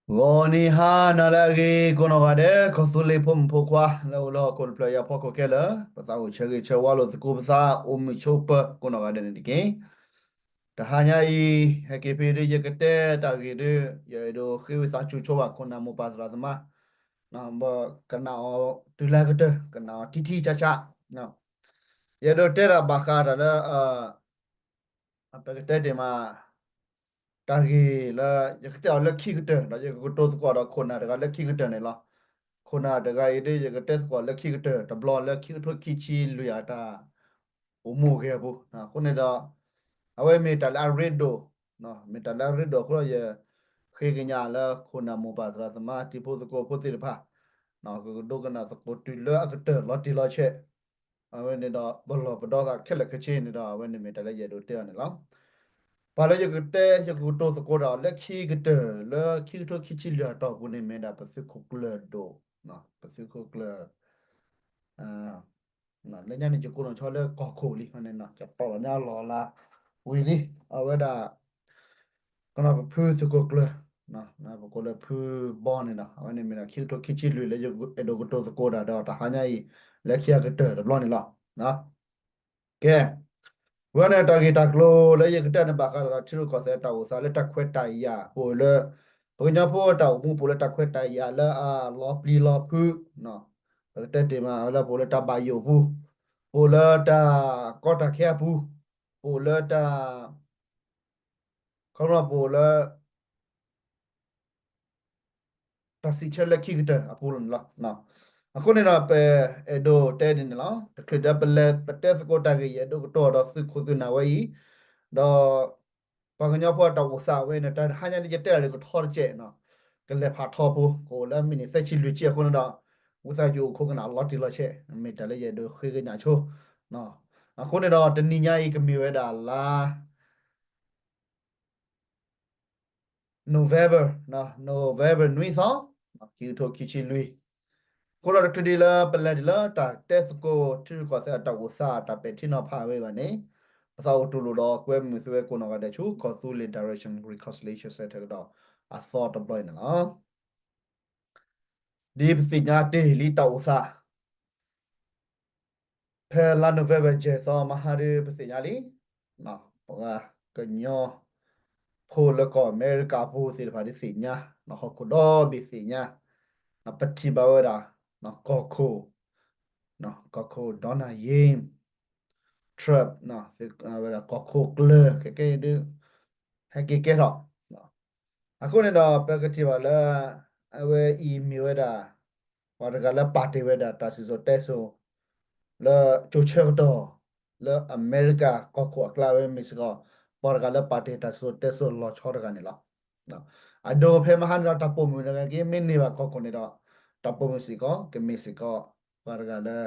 ဂီၤနံၤဟါနၤလၢအဂ့ၤ ကိးနီၢ်ဂၤဒဲး ကီၢ်သူလ့ၤဖိမုၣ်ဖိခွါ လၢအိၣ်လၢဟီၣ်ခိၣ်တဖျၢၣ်အံၤအဖီခိၣ်ခဲလၢာ်, ပသးအိၣ်ဆၢဂ့ၤဆၢဝါလိာ်သကိးပသး အိၣ်မုာ်ဆိးပၢၤကိးနီၢ်ဂၤဒဲးန့ၣ်တက့ၢ်. တဟါညါအံၤ ဟဲက့ၤဖဲဒ်ယကတဲတၢ်ဂ့ၢ်ဒီး ယအဲၣ်ဒိးဃ့ဝံသးစူၤဆိဘၣ်ခိၣ်နၢ်မိၢ်ပၢ်သရၣ်သမါ ဘၣ်ကနၣ်အီၤတုၤလၢကတၢၢ် ကနၣ်အီၤထံထံဆးဆး, ယအဲၣ်ဒိးတဲဒၣ်ဘၣ်ဃးတၢ်လၢ ပကတဲတ့ၢ်မး တၢ်ဂ့ၢ်လၢ ယကတဲအီၤလၢခံကတၢၢ် ဒီးယကကတိၤသကိးဒီးခိၣ်နၢ်တဂၤလၢခံကတၢၢ်န့ၣ်လီၤ. ခိၣ်နၢ်တဂၤအံၤဒ်ယကတဲသကိးလၢခံကတၢၢ် တဘျီလၢခံကထိခံဆံလွံၢ်အတၢ်အိၣ်မူအိၣ်ဂဲၤအပူၤ, အဃိန့ၣ်ဒီး အဝဲမ့ၢ်တၢ်လၢအရ့ဒိၣ်, မ့ၢ်တၢ်လၢအရ့ဒိၣ်အဃိဒီး ယဃ့ကညးလၢခိၣ်နၢ်မိၢ်ပၢ်သရၣ်သမါတံၤဖိသကိးဖိသ့ၣ်တဖၣ် ကကဒိကနၣ်သကိးတုၤလၢအကတၢၢ်လီၤတံၢ်လီၤဆဲး, အဝဲန့ၣ်ဒီးပလီၢ်ပဒီသးခဲလၢာ်ခဲဆ့န့ၣ်ဒီး အဝဲန့ၣ်မ့ၢ်တၢ်လၢယအဲၣ်ဒိးတဲအီၤန့ၣ်လီၤ. ပှၤလၢယကတဲ ယကကတိၤသကိးတၢ်အီၤလၢခံကတၢၢ် လၢခံကထိခံဆံလွံၢ်အတီၢ်ပူၤန့ၣ် မ့ၢ်ဒၣ်ပသုးခိၣ်ကျၢၢ်ဒိၣ်, ပသုးခိၣ်ကျၢၢ် လၢညါန့ၣ် ယကိးနီၣ်ဆီလၢကီၢ်ခိၣ်လံန့ၣ် ယပီၣ်လီၤညါလီၤလၢဝံၤလံ အဝဲဒၣ် ကနီၣ်ပဖုသုးခိၣ်ကျၢၢ်, ပကိးလၢဖုဘီန့ၣ်ဒီး အဝဲန့ၣ်မ့ၢ်ဒၣ်ခံကထိခံဆံလွံၢ်လၢယအဲၣ်ဒိးကတိၤသကိးတၢ်ဒီး တဟါညါအံၤ လၢခံအကတၢၢ်တဘျီန့ၣ်လီၤ. ကဲ, ဝဲန့ၣ်တၢ်ဂ့ၢ်တၢ်ကျိၤလၢယကတဲန့ၣ် ဘၣ်ဃးဒီးထံရူၢ်ကီၢ်သဲးတၢ်အိၣ်သးလၢတၢ်ခွဲးတၢ်ယာ် ပအိၣ်လၢ ပှၤကညီဖိတၢ်အိၣ်မူ ပအိၣ်လၢတၢ်ခွဲးတၢ်ယာ်လၢအလီၤပျံၤလီၤဖုး, ပကတဲတ့ၢ်မးလၢပအိၣ်လၢတၢ်ဘၣ်ယိၣ်အပူၤ, ပအိၣ်လၢတၢ်ကီတၢ်ခဲအပူၤ, ပအိၣ်လၢတၢ် ခီဖျိပအိၣ်လၢ တၢ်စံးဆၢလၢခံကတၢၢ်အပူၤလီၤန့ၣ်လီၤ. အဃိန့ၣ်ဒီး ပအဲၣ်ဒိးတဲဒ်န့ၣ်လီၤ. တချုးဒီးပလဲၤပတဲသကိးတၢ်ဂ့ၢ် ယအဲၣ်ဒိးကတိၤဒီးသုးခိၣ်သုးနၢ်ဝဲအံၤ, ဒီး ပှၤကညီဖိအတၢ်အိၣ်သးဝဲန့ၣ် တၢ်တဟါညါန့ၣ် ယတဲတၢ်လၢကထီတစဲး, ကလဲၤဖးထီဖိ ကအိၣ်လၢမံးနံးသၢဆံလွံၢ်ဆံအဃိန့ၣ်ဒီး ဝံသးစူၤအိၣ်ခိးကနၣ်လီၤတံၢ်လီၤဆဲး မ့ၢ်တၢ်လၢယအဲၣ်ဒိးဃ့ကညးဆိ အဃိန့ၣ်ဒီး တနံၤညါအံၤ ကမ့ၢ်ဝဲဒၣ်လါ November, November နွံသီ, ခံကထိခံဆံလွံၢ်, အဃိဒီးတချုးဒံးလၢပလဲၤဒံးလၢတၢ်တဲသကိးထံရူၢ်ကီၢ်သဲးအတၢ်အိၣ်သး တၢ်ပဲာ်ထံနီၤဖးဝဲဘၣ်န့ၣ်, ပသးအိၣ်တူၢ်လိာ်ဒီးကွဲမုာ်သုဝဲကိးနီၢ်ဂၤဒဲးဆူ ကီၢ်သူလ့ၤ Direction Reconciliation Center ကဒီးအသီတဘျီအံၤန့ၣ်လီၤ. ဒ်ပသ့ၣ်ညါတ့ၢ်လံတၢ်အိၣ်သး ဖဲလါ November ယဲၢ်သီမဟါဒီး ပသ့ၣ်ညါလံ, ပှၤကညီဖိလၢကီၢ်အမဲရကၤအပူၤသ့ၣ်တဖၣ်ဒ်သ့ၣ်ညါ, ဟီၣ်ခိၣ်ဒီဘ့ၣ်သ့ၣ်ညါ, ပထံၣ်ဘၣ်ဝဲဒၣ် ကီၢ်ခိၣ်, ကီၢ်ခိၣ် Donald James Trump ဝဲဒၣ်ကီၢ်ခိၣ်ကျၢၢ် ခဲကဲဒုး ဟဲက့ၤကဲထီၣ် အဃိန့ၣ်ဒီး ပကထံၣ်ဘၣ်လၢ အဝဲအံၤမ့ၢ်ဝဲဒၣ် ပှၤတဂၤလၢပာ်တ့ၢ်ဝဲဒၣ်တၢ်စံၣ်စိၤတဲစိၤ လၢကၠိဆၢကတီၢ် လၢအမဲရကၤကီၢ်ခိၣ်အကျါဝဲမ့ၢ်စ့ၢ်ကီး ပှၤတဂၤလၢပာ်တ့ၢ်တၢ်စံၣ်စိၤတဲစိၤလီၤဆီတဂၤန့ၣ်လီၤ. အဒိဖဲမဟါန့ၣ်ဒီး တၢ်ပိာ်မုၣ်တဂၤက့ မ့ၢ်န့ၢ်ဘၣ်ကီၢ်ခိၣ်န့ၣ်ဒီး တၢ်ပိာ်မုၣ်စ့ၢ်ကီး ကမ့ၢ်စ့ၢ်ကီး ပှၤတဂၤလၢ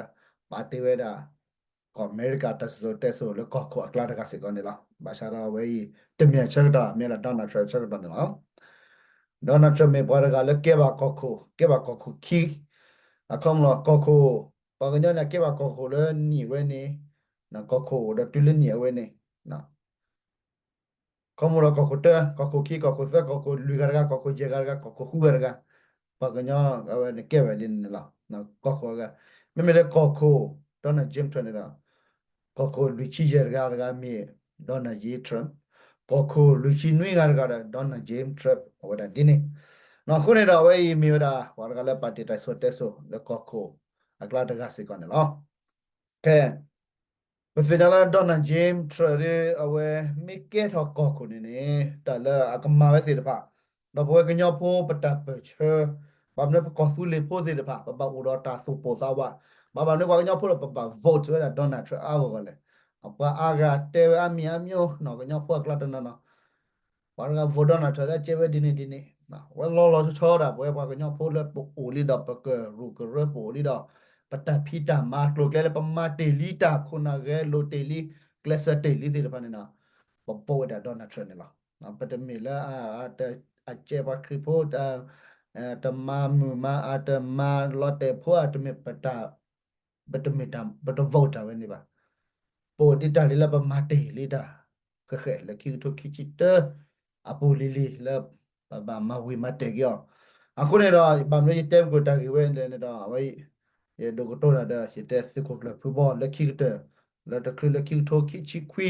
ပာ်တ့ၢ်ဝဲဒၣ် ကီၢ်အမဲရကၤတၢ်စံၣ်စိၤတဲစိၤလၢကီၢ်ခိၣ်အကျါတဂၤစ့ၢ်ကီးန့ၣ်လီၤ. ဘၣ်ဆၣ်ဒီးအဝဲအံၤ တမ့ၢ်အဆၢကတီၢ် မ့ၢ်လၢ Donald Trump အဆၢကတီၢ်န့ၣ်လီၤ. Donald Trump မ့ၢ်ပှၤတဂၤလၢကဲဘၣ်ကီၢ်ခိၣ် ကဲဘၣ်ကီၢ်ခိၣ်ခံ အခီမ့ၢ်လီၤ ကီၢ်ခိၣ် ပှၤကညီန့ၣ် ကဲဘၣ်ကီၢ်ခိၣ်လၢနံၣ်ဝဲန့ၣ် ကီၢ်ခိၣ်အိၣ်ဒီးတုၤလၢနံၣ်အဝဲန့ၣ် ခီမ့ၢ်ဒီးကီၢ်ခိၣ်တၢ ကီၢ်ခိၣ်ခံ ကီၢ်ခိၣ်သၢ ကီၢ်ခိၣ်လွံၢ်ဂၤတဂၤ ကီၢ်ခိၣ်ယဲၢ်ဂၤတဂၤ ကီၢ်ခိၣ်ဃုဂၤတဂၤ ပှၤကညီအဝဲန့ၣ်ကဲဝဲဒ်န့ၣ်လီၤ. ကီၢ်ခိၣ်အဂၤ မ့မ့ၢ်လၢကီၢ်ခိၣ် Donald James Trump န့ၣ်ဒီး ကီၢ်ခိၣ်လွံၢ်ဆံယဲၢ်တဂၤတဂၤမ့ၢ် Donald James Trump ကီၢ်ခိၣ်လွံၢ်ဆံနွံဂၤတဂၤဒီး Donald James Trump အဝဲဒၣ်ဒ်န့ၣ် အဃိန့ၣ်ဒီးအဝဲအံၤမ့ၢ်ဝဲဒၣ် ပှၤတဂၤလၢပာ်တ့ၢ်တၢ်စံၣ်စိၤတဲစိၤလၢကီၢ်ခိၣ်အကျါတဂၤစ့ၢ်ကီးန့ၣ်လီၤ. ကဲ ပသ့ၣ်ညါလၢ Donald James Trump ဒီး အဝဲမ့ၢ်ကဲထီၣ်ကီၢ်ခိၣ်န့ၣ်န့ၣ် တၢ်လၢအကမၤဝဲသ့ၣ်တဖၣ် ဒီးပဝဲကညီဖိပတၢ်ပၢၢ်ဆၢ ဘၣ်မနုၤပကီၢ်သူလ့ၤဖိသ့ၣ်တဖၣ် ပဘၣ်အိၣ်ဒီးတၢ်သူၣ်ပိၢ်သးဝး ဘၣ်မနုၤပှၤကညီဖိဒီးပဘၣ် vote ဝဲဒၣ် Donald Trump အါဂီၢ်ဂီၢ်လဲၣ်. ပှၤအါဂၤတဲဝဲအါမံၤအါမံၤ ကညီဖိအကျါတနီၤနီၤ ပှၤတဂၤ vote Donald Trump လၢကဲဝဲဒ်န့ၣ်ဒ်န့ၣ် ဝဲလီၤလီၤဆီဆီဒၣ် ပဝဲပှၤကညီဖိလၢပအိၣ်လံဒီး ပကရူၢ်ကရၢပအိၣ်လံဒီး ပတၢ်ဖံးတၢ်မၤကျိၤကျဲလၢပမၤတ့ၢ်လံတၢ် ခိၣ်နၢ်ဂဲၤလိာ်တ့ၢ်လံ ကျဲးစၢးတ့ၢ်လံသ့ၣ်တဖၣ်န့ၣ်ဒီး ပ vote ဝဲဒၣ် Donald Trump န့ၣ်လီၤ. ပတမ့ၢ်လၢ အကဲပှၤခရံာ်ဖိ တမၤမုာ်မၤ အတမၤလီၤတဲာ်ဖိ အတမ့ၢ် ပတမ့ၢ်တၢ် ပတ vote တၢ်ဝဲန့ၣ်ဘၣ်. ပအိၣ်ဒံးတၢ်လံလၢပမၤတ့ၢ်လံတၢ် ဃဲးဃဲးလၢခံကထိခံဆံတၢ အပူၤလံၤလံၤလၢ ပဘၣ်မၤဝံၤမၤတဲာ်က့ၤအီၤ. အဃိန့ၣ်ဒီး ဘၣ်မနုၤယတဲမုၢ်ကီၤတၢ်ဂ့ၢ်ဝဲန့ၣ်ဒီး အဝဲ ယဒိးကတိၤတၢ်ဒီး ယတဲသုးခိၣ်ကျၢၢ်ဖုဘီ လၢခံကတၢၢ် လၢတချုးလၢခံကထိခံဆံခွံ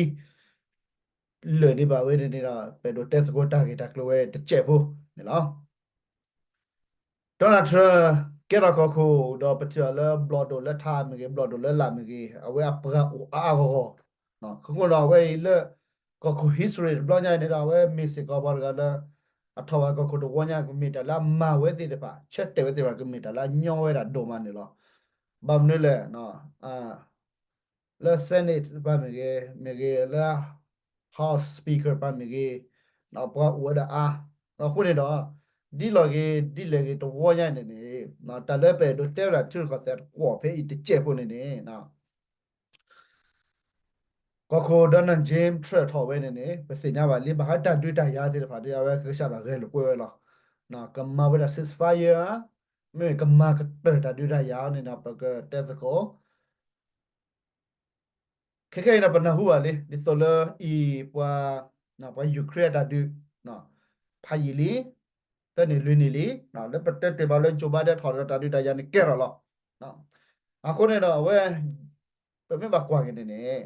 လၢာ်ဒံးဘၣ်ဝဲန့ၣ်န့ၣ်ဒီး ပအဲၣ်ဒိးတဲသကိးတၢ်ဂ့ၢ်တၢ်ကျိၤဝဲတစဲးဖိန့ၣ်လီၤ. Donald Trump ကဲထီၣ်ကီၢ်ခိၣ်ဒီး ပထံၣ်အီၤလၢဘျီၣ်ဒိၣ်လၢထးမ့ၢ်ဂ့ၤ ဘျီၣ်ဒိၣ်လၢလာ်မ့ၢ်ဂ့ၤ အဝဲအပှၤအိၣ်အါအါဂီၢ်ဂီၢ်, အဃိဒီးအဝဲအံၤလၢ ကီၢ်ခိၣ် history တဘျီညါအံၤန့ၣ်ဒီး အဝဲမ့ၢ်စ့ၢ်ကီးပှၤတဂၤလၢ အထီၣ်ဘၣ်ကီၢ်ခိၣ်တဝီညါ ကမ့ၢ်တၢ်လၢအမၤဝဲသ့ၣ်တဖၣ် ဆၢတဲာ်ဝဲသ့ၣ်တဖၣ် ကမ့ၢ်တၢ်လၢအညီဝဲဒၣ်ဒိၣ်မးန့ၣ်လီၤ. ဘၣ်မနုၤလဲၣ် လၢ Senate တဖၣ်မ့ၢ်ဂ့ၤ မ့ၢ်ဂ့ၤလၢ House Speaker တဖၣ်မ့ၢ်ဂ့ၤ ပှၤအိၣ်ဝဲဒၣ်အါ, အဃိန့ၣ်ဒီး ဒ်လဲၣ်ဂ့ၤ ဒ်လဲၣ်ဂ့ၤတဝီညါအံၤန့ၣ်န့ၣ် တၢ်လၢပအဲၣ်ဒိးတဲဝဲဒၣ်ထံရူၢ်ကီၢ်သဲးတကွီၢ်ဖဲအံၤတစဲးဖိန့ၣ်န့ၣ် ကီၢ်ခိၣ် Donald James Trump ထီၣ်ဝဲန့ၣ်န့ၣ် ပသ့ၣ်ညါဘၣ်လံ ဘၣ်ဃးတၢ်ဒုးတၢ်ယၤသ့ၣ်တဖၣ်ဒီး အဝဲကစၢ်ဒီးဂဲၤလိာ်ကွဲဝဲလီၤ. ကမၤဝဲဒၣ် ceasefire ဧါ, မ့ၢ်ကမၤကတၢၢ်တၢ်ဒုးတၢ်ယၤန့ၣ်ဒီး ပကတဲသကိး ခဲခဲအံၤန့ၣ် ပနၢ်ဟူဘၣ်လံ ဒ်သိးလၢအံၤပှၤ ပှၤ Ukraine အတၢ်ဒုး ဖးယံာ်လံ သၢနံၣ်လွံၢ်နံၣ်လံ လၢပတဲတ့ၢ်ဘၣ်လၢ Joe Biden ထီၣ်ဒီးတၢ်ဒုးတၢ်ယၤန့ၣ်ကဲထီၣ်လီၤ. အဃိန့ၣ်ဒီးအဝဲ ပမ့ၢ်ဘၣ်ကွၢ်က့ၤန့ၣ်န့ၣ်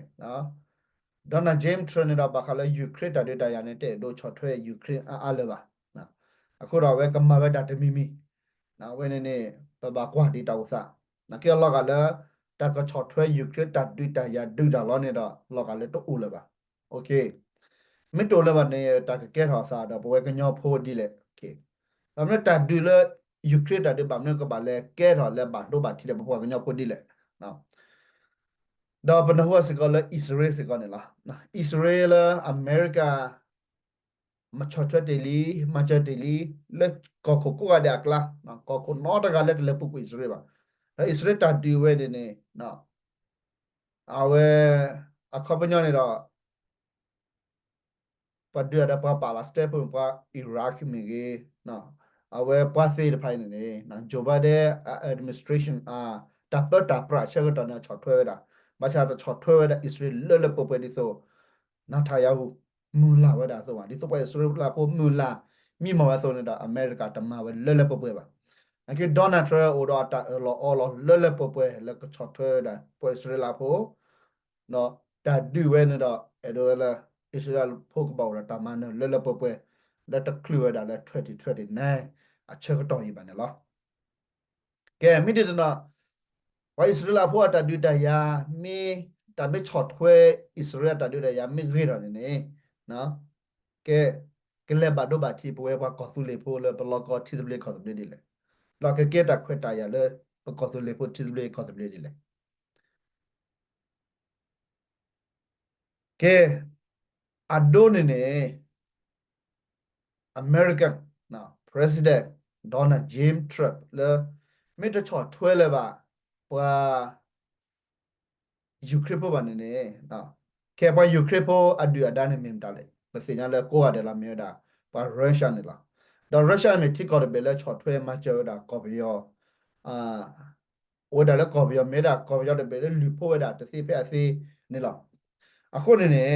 Donald James Trump န့ၣ်ဒီး ဘၣ်ဃးလၢ Ukraine တၢ်ဒုးတၢ်ယၤန့ၣ် တအဲၣ်ဒိးဆီၣ်ထွဲ Ukraine အါအါလၢၤဘၣ်. အဃိဒီးအဝဲကမၤဝဲဒၣ်တမံၤမံၤ အဝဲန့ၣ်န့ၣ် ပဘၣ်ကွၢ်ဒံးတၢ်အိၣ်သး နာ်က့အလီၤဂာ်လၢ တၢ်ကဆီၣ်ထွဲ Ukraine တၢ်ဒုးတၢ်ယၤဒုးတၢ်လီၤန့ၣ်ဒီး လီၤဂာ်လၢတအိၣ်လၢၤဘၣ်. မ့ၢ်တအိၣ်လၢၤဘၣ်န့ၣ် တၢ်ကကဲထီၣ်အသးဒီး ပဝဲကညီဖိဒ်လဲၣ်. ဘၣ်မနုၤတၢ်ဒုးလၢ Ukraine တၢ်ဒုး ဘၣ်မနုၤကဘၣ်လဲၤကဲထီၣ်လဲၤဘၣ်ဒိဘၣ်ထံးဒီး ပပှၤကညီဖိဒ်လဲၣ်. ဒီးပနၢ်ဟူဘၣ်စ့ၢ်ကီးလၢ အံၣ်စရ့လးစ့ၢ်ကီးန့ၣ်လီၤ. အံၣ်စရ့လးလၢအမဲရကၤ မၤဆီၣ်ထွဲတ့ၢ်လံ, မၤစၢၤတ့ၢ်လံ, လၢကီၢ်ခိၣ်ကိးဂၤဒဲးအကျါ, ကီၢ်ခိၣ်နီတဂၤလၢတလဲၤပူၤကွံာ်အံၣ်စရ့လးဘၣ်. ဒီးအံၣ်စရ့လးတၢ်ဒုးဝဲန့ၣ်န့ၣ် အဝဲ အခီပညီန့ၣ်ဒီး ပှၤဒုးအီၤဒီးပှၤ Palestine ဖိ ပှၤ Iraq မ့ၢ်ဂ့ၤ, အဝဲပှၤသ့ၣ်တဖၣ်အံၤန့ၣ်န့ၣ် Joe Biden administration တၢ်ပၢတၢ်ပြးအဆၢကတီၢ်န့ၣ် အဆီၣ်ထွဲဝဲဒၣ်, ဘၣ်ဆၣ်တဆီၣ်ထွဲဝဲဒၣ်အံၣ်စရ့လးလၢလၢပှဲၤပှဲၤဒ်သိး Netanyahu မုၢ်လၢ်ဝဲဒၣ်အသိးဘၣ်, ဒ်သိးပှၤအံၣ်စရ့လးဖိမုၢ်လၢ် မံမီၢ်ဝဲအသိးန့ၣ်ဒီး အမဲရကၤတမၤဝဲလၢလၢပှဲၤပှဲၤဘၣ်. နာ်က့ Donald Trump အိၣ်ဒီးအတၢ်အၢၣ်လီၤအီလီၤလၢလၢပှဲၤပှဲၤ လၢကဆီၣ်ထွဲဝဲဒၣ် ပှၤအံၣ်စရ့လးဖိ ဒီးတၢ်ဒုးဝဲန့ၣ်ဒီး အဲၣ်ဒိးဝဲလၢ အံၣ်စရ့လးဖိကဘၣ်အိၣ်ဒီးတၢ်မၤနၢၤလၢလၢပှဲၤပှဲၤ လၢတချုးဝဲဒၣ်လၢ twenty twenty-nine အဆၢကတီၢ်အံၤဘၣ်န့ၣ်လီၤ. ကဲ မ့ၢ်ဒ်န့ၣ်ဒီး ပှၤအံၣ်စရ့လးဖိအတၢ်ဒုးတၢ်ယၤ မ့ၢ်တၢ်မ့ၢ်ဆီၣ်ထွဲအံၣ်စရ့လးတၢ်ဒုးတၢ်ယၤမ့ၢ်ဂ့ၤထီၣ်န့ၣ်န့ၣ် ကဲ ကလဲၤဘၣ်ဒိဘၣ်ထံးပဝဲပှၤကီၢ်သူလ့ၤဖိလၢပလီၢ်ကီၢ်ထံသဘျ့ကီၢ်သဘျ့ဒ်လဲၣ်, ဒီးကကဲတၢ်ခွဲးတၢ်ယာ်လၢပကီၢ်သူလ့ၤဖိထံသဘျ့ကီၢ်သဘျ့ဒ်လဲၣ်. ကဲ အဒိန့ၣ်န့ၣ် American President Donald James Trump လၢ မ့ၢ်တဆီၣ်ထွဲလၢၤဘၣ် ပှၤ Ukraine ဖိဘၣ်န့ၣ်န့ၣ် ကဲပှၤ Ukraine ဖိအဒုၣ်အဒါန့ၣ်မ့ၢ်မတၤလဲၣ်, ပသ့ၣ်ညါလၢကိးဂၤဒဲးလီၤ မ့ၢ်ဝဲဒၣ် ပှၤ Russia န့ၣ်လီၤ. ဒီး Russia န့ၣ်မ့ၢ်ထံကီၢ်တဘ့ၣ်လၢဆီၣ်ထွဲမၤစၢၤဝဲဒၣ်ကီၢ်ပယီၤ အိၣ်ဝဲဒၣ်လၢကီၢ်ပယီၤ မ့ၢ်ဝဲဒၣ်ကီၢ်ပယီၤတဘ့ၣ်လၢလုၢ်ဖိဝဲဒၣ်တသ့ဖဲအသ့န့ၣ်လီၤ. အဃိန့ၣ်န့ၣ် အ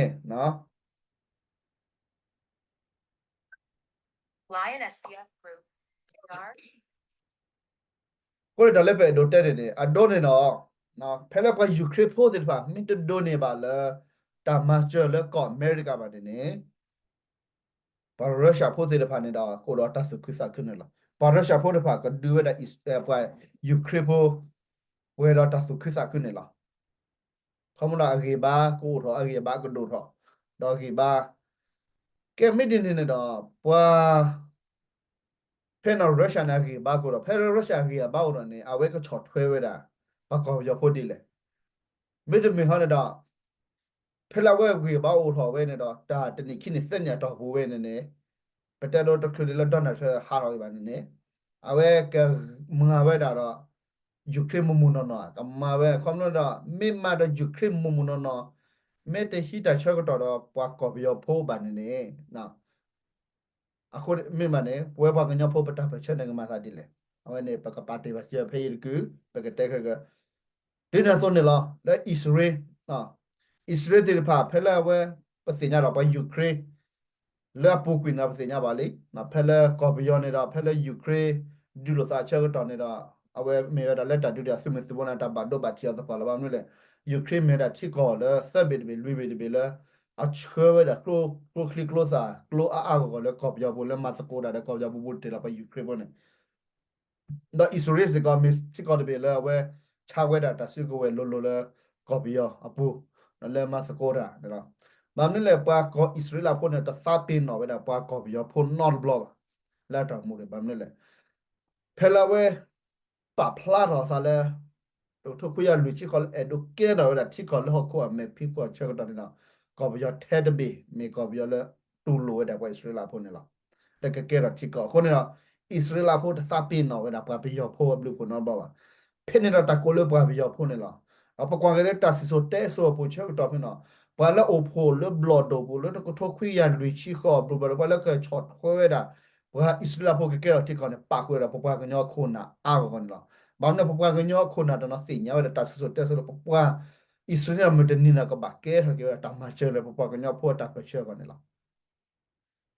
ဃိန့ၣ်တၢ်လၢပအဲၣ်ဒိးတဲန့ၣ်န့ၣ် အဒိန့ၣ်ဒီး ဖဲလၢပှၤ Ukraine ဖိသ့ၣ်တဖၣ် မ့ၢ်တဒိးန့ၢ်ဘၣ်လၢ တၢ်မၤစၢၤလၢကီၢ်အမဲရကၤဘၣ်န့ၣ်န့ၣ် ပှၤ Russia ဖိသ့ၣ်တဖၣ်န့ၣ်ဒီး ကအိၣ်ဒီးတၢ်သူၣ်ခုသးခုန့ၣ်လီၤ. ပှၤ Russia ဖိတဖၣ်ကဒုးဝဲဒၣ် ပှၤ Ukraine ဖိ ပှဲၤဒီးတၢ်သူၣ်ခုသးခုန့ၣ်လီၤ. ခီဖျိလၢအဂံၢ်ဘါကအိၣ်ထီၣ် အဂံၢ်အဘါကဒိၣ်ထီၣ် ဒီးအဂံၢ်ဘါ ကဲမ့ၢ်ဒ်န့ၣ်န့ၣ်ဒီး ပှၤ ဖဲန့ၣ် Russia န့ၣ် အဂံၢ်အဘါကအိၣ်ဒီး ဖဲလၢ Russia အဂံၢ်အဘါအိၣ်ဒီးန့ၣ် အဝဲကဆီၣ်ထွဲဝဲဒၣ် ပှၤကီၢ်ပယီၤဖိဒ်လဲၣ်. မ့တမ့ၢ်ဟီန့ၣ်ဒီး ဖဲလၢအဝဲအဂံၢ်အဘါအိၣ်ထီၣ်ဝဲန့ၣ်ဒီး တၢ်တနံၣ်ခံနံၣ်သၢနံၣ်အတီၢ်ပူၤဝဲန့ၣ်န့ၣ် ပတဲဒိတချုးဒ်လၢ Donald Trump ဟးထီၣ်ဝဲဘၣ်န့ၣ်န့ၣ် အဝဲကမၤဝဲဒၣ်ဒီး Ukraine မုၢ်မုၢ်နီၢ်နီၢ် ကမၤဝဲ ခီဖျိဒီး မ့ၢ်မၤဒီး Ukraine မုၢ်မုၢ်နီၢ်နီၢ် မ့ၢ်တဟံးတၢ်ဆၢကတီၢ်ဒီးပှၤကီၢ်ပယီၤဖိဘၣ်န့ၣ်န့ၣ် အဃိမ့ၢ်ဘၣ်န့ၣ် ပဝဲပှၤကညီဖိပတၢ်ပၢၢ်ဆၢန့ၣ်ကမၤသးဒ်လဲၣ်. အဝဲန့ၣ် ပကပာ်တ့ၢ်ဘၣ်စၢၤဖဲအံၤတကုာ် ပကတဲခဲက ဒ်န့ၣ်အသိးန့ၣ်လီၤ လၢအံၣ်စရ့လး အံၣ်စရ့လးသ့ၣ်တဖၣ် ဖဲလၢအဝဲ ပသ့ၣ်ညါဒီးပှၤ Ukraine လၢအပူၤကွံာ်န့ၣ်ဒီး ပသ့ၣ်ညါဘၣ်လံ, ဖဲလၢကီၢ်ပယီၤန့ၣ်ဒီး ဖဲလၢ Ukraine ဒုးလိာ်သးအဆၢကတီၢ်န့ၣ်ဒီး အဝဲမ့ၢ်ဝဲဒၣ်လၢတၢ်ဒုးတၢ်သုးမုၢ်သံၣ်ဘိန့ၣ် တၢ်ဘၣ်ဒိဘၣ်ထံးအီၤသပှၢ်လီၤ. ဘၣ်မနုၤလဲၣ်, Ukraine မ့ၢ်ဝဲဒၣ်ထံကီၢ်လၢသၢဘ့ၣ်တဘ့ၣ်လွံၢ်ဘ့ၣ်တဘ့ၣ်လၢ အဆှၢဝဲဒၣ်ကျိချံကျိသၣ်ကျိအါအါဂီၢ်ဂီၢ်လၢကီၢ်ပယီၤပူၤ လၢမၤသကိးတၢ်ဒီးကီၢ်ပယီၤပူၤပူၤတ့ၢ်လီၤပှၤ Ukraine ဖိန့ၣ် ဒီးအံၣ်စရ့လးစ့ၢ်ကီး မ့ၢ်ထံကီၢ်တဘ့ၣ်လၢအဝဲဆါဝဲဒၣ်တၢ်စုကဝဲၤလိၤလိၤလၢကီၢ်ပယီၤအပူၤ, လၢမၤသကိးတၢ်န့ၣ်လီၤ. ဘၣ်မနုၤလဲၣ် ပှၤကီၢ်အံၣ်စရ့လးဖိန့ၣ် တသးပ့ၤနီၣ်ဝဲဒၣ်ပှၤကီၢ်ပယီၤဖိနီတဘျီဘၣ်. လၢတၢ်အိၣ်မူန့ၣ် ဘၣ်မနုၤလဲၣ်, ဖဲလၢအဝဲ ပာ်ဖျါထီၣ်အသးလၢ တကထိခွံကယၤလွံၢ်ဆံဃီလၢအဲၣ်ဒိးကဲထီၣ်ဝဲဒၣ်ထံကီၢ်လၢဟီၣ်ခိၣ်အမဲာ်ဖံးခိၣ်အဆၢကတီၢ်န့ၣ်ဒီး ကီၢ်ပယီၤထဲတဘ့ၣ် မ့ၢ်ကီၢ်ပယီၤလၢတူၢ်လိာ်ဝဲဒၣ်ပှၤအံၣ်စရ့လးဖိန့ၣ်လီၤ. လၢကကဲထီၣ်ထံကီၢ်အဃိန့ၣ်ဒီး အံၣ်စရ့လးဖိတသးပ့ၤနီၣ်ဝဲဒၣ်ပှၤပယီၤဖိအဘျုးအဖှိၣ်နီတဘျီဘၣ်. ဖဲန့ၣ်ဒီးတၢ်ကိးလၢပှၤပယီၤဖိန့ၣ်လီၤ. ဒီးပကွၢ်က့ၤလၢတၢ်စံၣ်စိၤတဲစိၤအပူၤဆၢကတီၢ်ဖဲန့ၣ်, ပှၤလၢအိၣ်ဖှိၣ်လၢဘျီၣ်ဒိၣ်ပူၤလၢ တကထိခွံကယၤလွံၢ်ဆံဃီအဘျီဘၣ်ဒီး ပှၤလၢကဆီၣ်ထွဲဝဲဒၣ် ပှၤအံၣ်စရ့လးဖိကကဲထီၣ်ထံကီၢ်န့ၣ် ပာ်ဃုာ်ဝဲဒၣ်ပပှၤကညီအခိၣ်နၢ်အါဂီၢ်ဂီၢ်န့ၣ်လီၤ. ဘၣ်မနုၤ ပပှၤကညီအခိၣ်နၢ်တနီၤသ့ၣ်ညါဝဲဒၣ်တၢ်စံၣ်စိၤတဲစိၤလၢ ပပှၤအံၣ်စရ့လးမုၢ်တနံၤန့ၣ် ကဘၣ်ကဲထီၣ်က့ၤဝဲဒၣ်တၢ်မၤစၢၤလၢပပှၤကညီဖိအတၢ်ပၢၢ်ဆၢအဂီၢ်န့ၣ်လီၤ.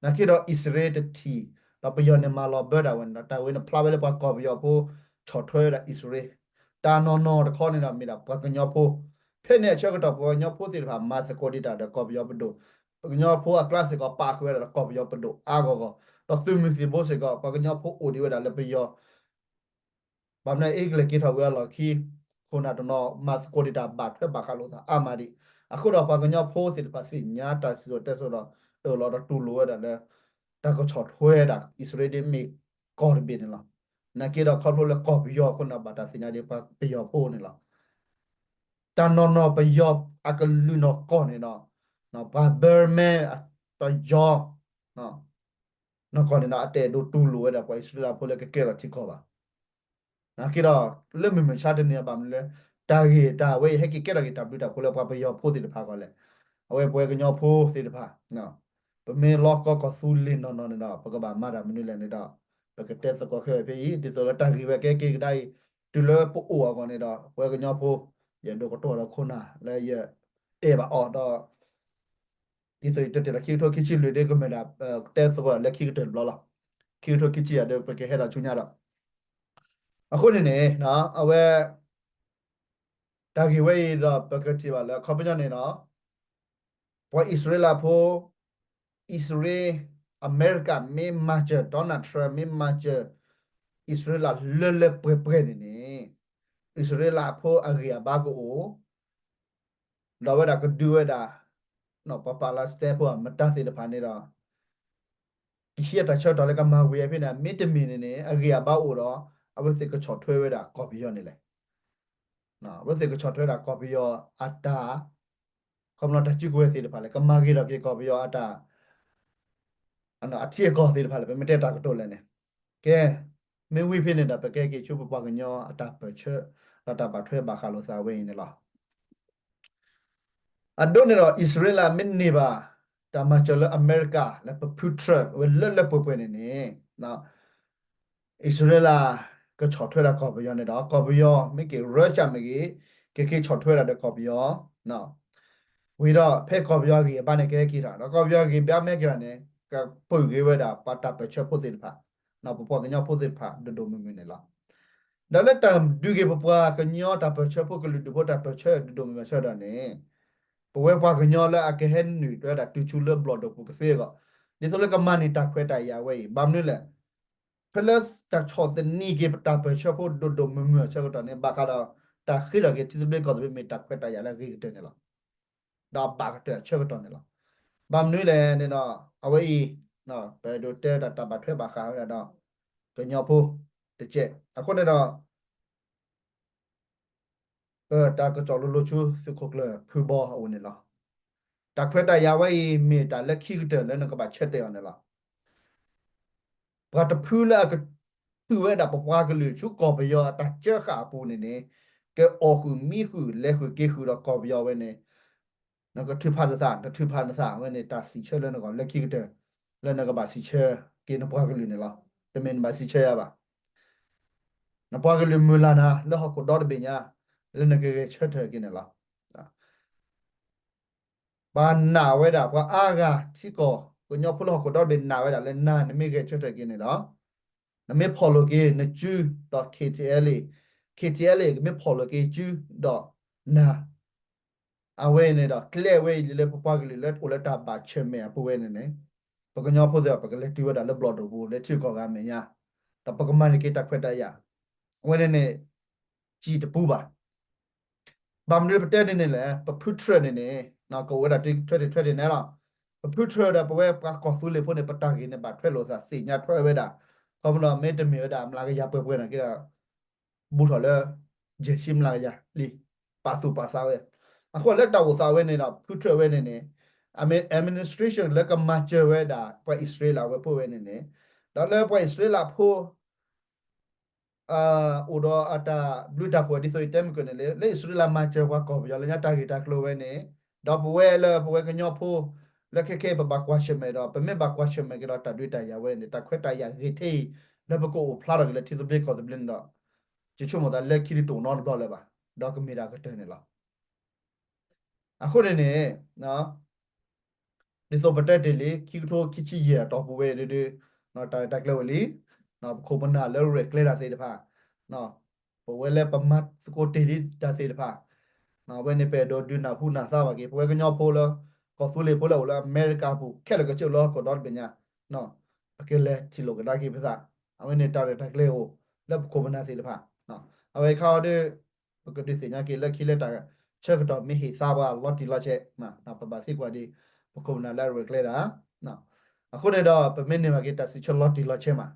နာ်က့ဒီးအံၣ်စရ့လးတထံၣ်, ဒီးပယီၤန့ၣ်မၤလီၤဘၢတၢ်ဝဲန့ၣ်ဒီး တၢ်ဝဲန့ၣ်ဖျါဝဲလၢပှၤကီၢ်ပယီၤဖိ ဆီၣ်ထွဲဝဲဒၣ်အံၣ်စရ့လး, တၢ်နီၢ်နီၢ်တခီန့ၣ်ဒီးမ့ၢ်ဒၣ်ပှၤကညီဖိ, ဖဲန့ၣ်အဆၢကတီၢ်ပှၤကညီဖိသ့ၣ်တဖၣ်မၤသကိးဒံးတၢ်ဒီးကီၢ်ပယီၤပဒိၣ်, ပှၤကညီဖိအကျါစ့ၢ်ကီးပာ်ဃုာ်ဝဲဒၣ်ဒီးကီၢ်ပယီၤပဒိၣ်အါဂီၢ်ဂီၢ်, ဒီးသုးမုၢ်သံၣ်ဘိစ့ၢ်ကီး ပှၤကညီဖိအိၣ်ဒံးဝဲဒၣ်လၢပယီၤ ဘၣ်မနုၤအ့ကလဲၤက့ၤထီၣ်ဝံၤအလီၢ်ခံ, ခိၣ်နၢ်တနီၤမၤသကိးဒံးတၢ်ဘၣ်ထွဲဘၣ်ဃးလိာ်သးအါမးဒံး, အဃိဒီးပှၤကညီဖိသ့ၣ်တဖၣ်သ့ၣ်ညါတၢ်စံၣ်စိၤတဲစိၤဒီး အၢၣ်လီၤဒီးတူၢ်လိာ်ဝဲဒၣ်လၢ တၢ်ကဆီၣ်ထွဲဒၣ်အံၣ်စရ့လးဒ်မ့ၢ်ကီၢ်တဘ့ၣ်န့ၣ်လီၤ. နာ်က့ဒီးခီဖျိလၢကီၢ်ပယီၤအဃိန့ၣ် ဘၣ်တၢ်သ့ၣ်ညါဒ်ပှၤပယီၤဖိန့ၣ်လီၤ. တၢ်နီၢ်နီၢ်ပယီၤအကလုာ်နီၢ်ကီၢ်န့ၣ်ဒီး ပှၤ Burmese ပယီၤ နီၢ်ကီၢ်န့ၣ်ဒီး အတအဲၣ်ဒိးတူၢ်လိာ်ဝဲဒၣ်ပှၤအံၣ်စရ့လးဖိလၢကကဲထီၣ်ထံကီၢ်ဘၣ်. နာ်က့ဒီး လၢမုၢ်မဆါတနံၤအံၤဘၣ်မနုၤလဲၣ်, တၢ်ဂ့ၢ်တၢ်ဝဲအံၤဟဲက့ၤကဲထီၣ်က့ၤတၢ်ဘျုးတၢ်ဖှိၣ်လၢပှၤပယီၤဖိသ့ၣ်တဖၣ်အဂီၢ်လဲၣ်. အဝဲပဝဲကညီဖိသ့ၣ်တဖၣ် ပမ့ၢ်လီၤကီကီၢ်သူလ့ၤနီၢ်နီၢ်န့ၣ်ဒီး ပကဘၣ်မၤတၢ်မနုၤလဲၣ်န့ၣ်ဒီး ပကတဲသကိးခဲအံၤဖဲအံၤ ဒ်သိးလၢတၢ်ဂ့ၢ်ဝဲကဲက့ၤကဒါအံၤ တုၤလၢပအိၣ်အဂီၢ်န့ၣ်ဒီး ပဝဲကညီဖိ ယအဲၣ်ဒိးကတိၤဒီးခိၣ်နၢ်လၢယအဲၣ်ဘၣ်အီၤဒီး ဒ်သိးယတဲတ့ၢ်လၢခံကထိခံဆံလွံၢ် ဒ်ကမၢ်ဒၣ် တဲသကိးလၢခံကတၢၢ်တဘျီလီၤ. ခံကထိခံဆံယၤဒီး ပကဟဲဒီးဆူညါဒီး အဃိန့ၣ်န့ၣ် အဝဲ တၢ်ဂ့ၢ်ဝဲအံၤဒီး ပကထံၣ်ဘၣ်လၢအခီပညီန့ၣ်ဒီး ပှၤအံၣ်စရ့လးဖိ အံၣ်စရ့လး အမဲရကၤမ့ၢ်မၤစၢၤ Donald Trump မ့ၢ်မၤစၢၤ အံၣ်စရ့လးလၢလၢပှဲၤပှဲၤန့ၣ်န့ၣ် အံၣ်စရ့လးဖိအဂံၢ်အဘါကအိၣ် ဒီးဝဲဒၣ်ကဒုးဝဲဒၣ် ပှၤ Palestine ဖိအမတၤသ့ၣ်တဖၣ်န့ၣ်ဒီး ကဟံးအတၢ်ဆၢကတီၢ်လၢကမၤဝံၤအဖဲန့ၣ် မ့တမ့ၢ်န့ၣ်န့ၣ် အဂံၢ်အဘါအိၣ်ဒီး အဝဲသ့ၣ်ကဆီၣ်ထွဲဝဲဒၣ်ကီၢ်ပယီၤန့ၣ်လဲၣ်. အဝဲသ့ၣ်ကဆီၣ်ထွဲဒၣ်ကီၢ်ပယီၤအတၢ် ခီပညီတၢ်စုကဝဲၤသ့ၣ်တဖၣ်လဲၣ် ကမၤဂ့ၤထီၣ်က့ၤကီၢ်ပယီၤအတၢ် အထံအကီၢ်သ့ၣ်တဖၣ်လဲၣ် ပမ့ၢ်တဲတၢ်ကတိၤလဲၣ်န့ၣ် ကဲ မ့ၢ်ဝံၤဖဲန့ၣ်ဒီး ပကဲက့ၤဆူပပှၤကညီအတၢ်ပၢၢ်ဆၢ ဒီးတၢ်ဘၣ်ထွဲဘၣ်ဃးလိာ်သးဝဲအံၤန့ၣ်လီၤ. အဒိန့ၣ်ဒီး အံၣ်စရ့လးမ့ၢ်န့ၢ်ဘၣ် တၢ်မၤစၢၤလၢအမဲရကၤလၢပဖုထြၢး အဝဲလၢလၢပှဲၤပှဲၤန့ၣ်န့ၣ် အံၣ်စရ့လးကဆီၣ်ထွဲဒၣ်ကီၢ်ပယီၤန့ၣ်ဒီး ကီၢ်ပယီၤမ့ၢ်ဂ့ၤ Russia မ့ၢ်ဂ့ၤ ကက့ၤဆီၣ်ထွဲဒၣ်ဒီးကီၢ်ပယီၤ ဝံၤဒီးဖဲကီၢ်ပယီၤအဂံၢ်အဘါန့ၣ် ကဟဲက့ၤထီၣ် ဒီးကီၢ်ပယီၤအဂံၢ်အဘါမ့ၢ်က့ၤထီၣ်န့ၣ် ကပၢၢ်က့ၤဝဲဒၣ်ပှၤတၢ်ပၢၢ်ဆၢဖိသ့ၣ်တဖၣ် ပပှၤကညီဖိသ့ၣ်တဖၣ်ဒိၣ်ဒိၣ်မုၢ်မုၢ်န့ၣ်လီၤ. ဒီးလၢတၢ်ဒုးက့ၤပပှၤကညီတၢ်ပၢၢ်ဆၢဖိကလုာ်ဒူၣ်ဖိတၢ်ပၢၢ်ဆၢဒိၣ်ဒိၣ်မုၢ်မုၢ်ဆၢကတီၢ်န့ၣ် ပဝဲပှၤကညီလၢအကဟဲနုာ်ဝဲဒၣ်တုၤဆူလၢဘျီၣ်ဒိၣ်ပူၤကသ့အဂီၢ် ဒ်သိးလၢကမၤန့ၢ်တၢ်ခွဲးတၢ်ယာ်ဝဲအံၤ ဘၣ်မနုၤလဲၣ် ဖဲလၢတၢ်ဆီၣ်သနံးက့ၤပတၢ်ပၢၢ်ဆၢဖိဒိၣ်ဒိၣ်မုၢ်မုၢ်အဆၢကတီၢ်န့ၣ် ဘၣ်ဃးဒီးတၢ်ဃ့ထီၣ်က့ၤထံသဘျ့ကီၢ်သဘျ့ မ့ၢ်တၢ်ခွဲးတၢ်ယာ်လၢအဂ့ၤကတၢၢ်န့ၣ်လီၤ. ဒီးအဘၣ်ကတၢၢ်အဆၢကတီၢ်န့ၣ်လီၤ. ဘၣ်မနုၤလဲၣ်န့ၣ်ဒီး အဝဲအံၤ ပအဲၣ်ဒိးတဲဝဲဒၣ်တၢ်ဘၣ်ထွဲဘၣ်ဃးဝဲဒၣ်ဒီး ကညီဖိတကဲး အဃိန့ၣ်ဒီး တၢ်ကစီၣ်လိၤလိၤဆူသုးခိၣ်ကျၢၢ်ဖုဘီအအိၣ်န့ၣ်လီၤ. တၢ်ခွဲးတၢ်ယာ်ဝဲအံၤ မ့ၢ်တၢ်လၢခံကတၢၢ်လၢနကဘၣ်ဆၢတဲာ်အီၤန့ၣ်လီၤ. ပှၤတဖုလၢအကထုးဝဲဒၣ်ပပှၤကလုာ်ဆူကီၢ်ပယီၤအတၢ်ကၢဃာ်အပူၤန့ၣ်န့ၣ် ကအိၣ်ဃုာ်မံဃုာ် လဲၤဃုာ်က့ၤဃုာ်ဒီးကီၢ်ပယီၤဝဲန့ၣ် နကထုးဖးနသး နထုးဖးနသးဝဲန့ၣ် တၢ်စံးဆၢလၢနဂီၢ်လၢခံကတၢၢ် လၢနကဘၣ်စံးဆၢက့ၤနပှၤကလုာ်န့ၣ်လီၤ. တမ့ၢ်နဘၣ်စံးဆၢယၤဘၣ်. နပှၤကလုာ်မုၢ်လၢ်နၤလၢဟီၣ်ခိၣ်ဒီတဘ့ၣ်ညါ လၢနကဂဲၤဆၢထၢၣ်က့ၤန့ၣ်လီၤ. ပှၤနာ်ဝဲဒၣ် ပှၤအါဂၤထံကီၢ် ကညီဖိလၢဟီၣ်ခိၣ်ဒီဘ့ၣ်နာ်ဝဲဒၣ်လၢနၤ နမ့ၢ်ဂဲၤဆၢထၢၣ်က့ၤန့ၣ်ဒီး နမ့ၢ်ဖီၣ်လိာ်က့ၤနစုဒီး K T L A, K T L A ကမ့ၢ်ဖီၣ်လိာ်က့ၤစုဒီး နၤ အဝဲန့ၣ်ဒီး ကျဲဝဲအံၤလၢပပှၤကလုာ်လၢအိၣ်လၢတၢ်ဘၣ်ဆၢၣ်မဲာ်အပူၤဝဲန့ၣ်န့ၣ် ပကညီဖိသ့ၣ်တဖၣ် ပကလဲၤတုၤဝဲဒၣ်လၢဘျီၣ်ဒိၣ်ပူၤ လၢထံဂုၤကီၢ်ဂၤအမဲာ်ညါ, ဒီးပကမၤန့ၢ်က့ၤတၢ်ခွဲးတၢ်ယာ်, အဝဲန့ၣ်န့ၣ် စံၣ်တပူၤဘၣ်. ဘၣ်မနုၤပတဲဒ်န့ၣ်လဲၣ်, ပဖုထြၢၣ်န့ၣ်န့ၣ် ကအိၣ်ဝဲဒၣ်တုၤထွဲတ့ၢ်ထွဲတ့ၢ်န့ၣ်လီၤ. ပဖုထြၢၣ်ဒီး ပဝဲပှၤကီၢ်သူလ့ၤဖိန့ၣ် ပတၢ်ဂ့ၢ်န့ၣ် ဘၣ်ထွဲလိာ်သးသ့ၣ်ညါထွဲဝဲဒၣ်, ခီဖျိမ့ၢ်တမ့ၢ်ဝဲဒၣ် မျးကယၤပှဲၤပှဲၤန့ၣ်က့ဒီး ဘူးထီၣ်လၢ ယဲၢ်ဆံမျးကယၤလံ, ပာ်သူၣ်ပာ်သးဝဲ. အဃိလၢတၢ်အိၣ်သးဝဲန့ၣ်ဒီး ဖုထြၢၣ်ဝဲန့ၣ်န့ၣ် အမ့ၢ် administration လၢကမၤစၢၤဝဲဒၣ် ပှၤအံၣ်စရ့လးဝဲဖိဝဲန့ၣ်န့ၣ်, ဒီးလၢပှၤအံၣ်စရ့လးဖိ အိၣ်ဒီးအတၢ်ဘျုးတၢ်ဖှိၣ်ဒ်သိးယတဲမုၢ်ကၢၢ်န့ၣ်လၢ လၢအံၣ်စရ့လးမၤစၢၤပှၤကီၢ်ပယီၤလၢညါတၢ်ဂ့ၢ်တၢ်ကျိၤဝဲန့ၣ်, ဒီးပဝဲလၢပဝဲကညီဖိ လၢခဲခဲအံၤပဘၣ်ကွၢ်ဆၢၣ်မဲာ်ဒီး ပမ့ၢ်ဘၣ်ကွၢ်ဆၢၣ်မဲာ်က့ၤဒီးတၢ်ဒုးတၢ်ယၤဝဲန့ၣ် တၢ်ခွဲးတၢ်ယာ်ဂ့ၤထဲအံၤ လၢပကအိၣ်ဖျါထီၣ်က့ၤလၢထံသဘျ့ကီၢ်သဘျ့န့ၣ်ဒီး ယဆိကမိၣ်သးလၢခံတတအိၣ်နီတဘျီလၢၤဘၣ်, ဒီးကမ့ၢ်ဒၣ်ကတၢၢ်န့ၣ်လီၤ. အဃိန့ၣ်န့ၣ် ဒ်သိးပတဲတ့ၢ်လံ ခံကထိခံဆံယဲၢ်အတီၢ်ပူၤဝဲဒၣ်ဒုး တၢ်ရဲၣ်တၢ်ကျဲၤဝဲလံ, ပခိၣ်ပနၢ်လၢရဲၣ်ကျဲၤတၢ်သ့ၣ်တဖၣ်, ပဝဲလၢပမၤသကိးတ့ၢ်လံတၢ်သ့ၣ်တဖၣ်, အဝဲန့ၣ်ပအဲၣ်ဒိးဒုးနၢ်ဟူနၢ်သါဘၣ်က့ၤ ပဝဲကညီဖိလၢ ကီၢ်သူလ့ၤဖိလၢအိၣ်လၢအမဲရကၤပူၤ ခဲလၢာ်ကဆ့ၣ်လၢဟီၣ်ခိၣ်ဒီတဘ့ၣ်ညါ, ပကလဲၤထံၣ်လိာ်ကဒါက့ၤပသး, အဝဲန့ၣ်တၢ်ရဲၣ်တၢ်ကျဲၤအိၣ် လၢပခိၣ်ပနၢ်သ့ၣ်တဖၣ်, အဝဲခါအီၤဒီး ပကဒုးသ့ၣ်ညါက့ၤလၢခံလၢတၢ်ဆၢကတီၢ်မ့ၢ်ဟ့ၣ်သါပှၤလီၤတံၢ်လီၤဆဲး, ပဘၣ်သံကွၢ်ဒံး ပခိၣ်ပနၢ်လၢအရဲၣ်ကျဲၤတၢ်, အဃိန့ၣ်ဒီး ပမ့ၢ်န့ၢ်ဘၣ်က့ၤတၢ်စံးဆၢလီၤတံၢ်လီၤဆဲးမး,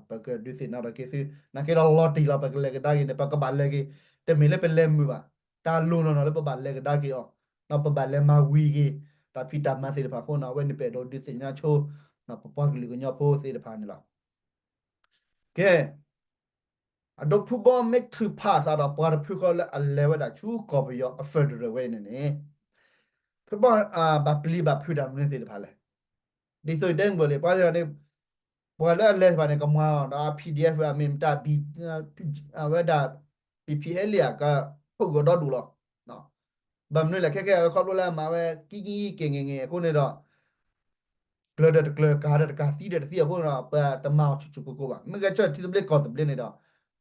ပကဒုးသ့ၣ်နီၣ်ထီၣ်က့ၤသု, နာ်က့ဒီးလီၤတံၢ်လီၤ ပကလဲၤကဒါက့ၤန့ၣ် ပကဘၣ်လဲၤက့ၤ, တမ့ၢ်လၢပလဲၤမုာ်ဘၣ်, တၢ်လိၣ်နီၢ်နီၢ်လၢပဘၣ်လဲၤကဒါက့ၤအီၤ, ဒီးပဘၣ်လဲၤမၤဝံၤက့ၤ တၢ်ဖံးတၢ်မၤသ့ၣ်တဖၣ်အဃိန့ၣ် အဝဲန့ၣ်ပအဲၣ်ဒိးဒုးသ့ၣ်ညါဆိ ပပှၤကလုာ်ကညီဖိသ့ၣ်တဖၣ်န့ၣ်လီၤ. ကဲ အဒိ ဖုဘီမ့ၢ်ထုးဖးအသးဒီးပှၤတဖုဃီလၢအလဲၤဝဲဒၣ်ဆူကီၢ်ပယီၤအ federal ဝဲန့ၣ်န့ၣ်, ဖုဘီ ဘၣ်ပျံၤဘၣ်ဖုးတၢ်မနုၤသ့ၣ်တဖၣ်လဲၣ်. ဒ်သိးယတဲမုၢ်ကၢၢ်လံ ပှၤန့ၣ် ပှၤလၢအလဲၤတဖၣ်န့ၣ် ကမၤအီၤဒီး PDF အမ့ၢ်မတၤ အဝဲဒၣ် ပဖံးဟဲလံဧါ ကပုာ်ကဒီဒူၣ်လီၤ. ဘၣ်မနုၤလဲၣ် ခဲခဲအဝဲခီဖျိလၢအမၤဝဲ ကံကံက့ၤငဲၤငဲၤအဃိန့ၣ်ဒီး ကျၢၤဒီးတကျၢၤ ကၤဒီးတကၤ သံဒီးတသံအဃိန့ၣ်ဒီး ပှၤတမၤအီၤဆူၣ်ဆူၣ်ကိၢ်ကိၢ်ဘၣ်. မ့ၢ်ဂဲၤဆၢထၢၣ်ထံသဘျ့ကီၢ်သဘျ့န့ၣ်ဒီး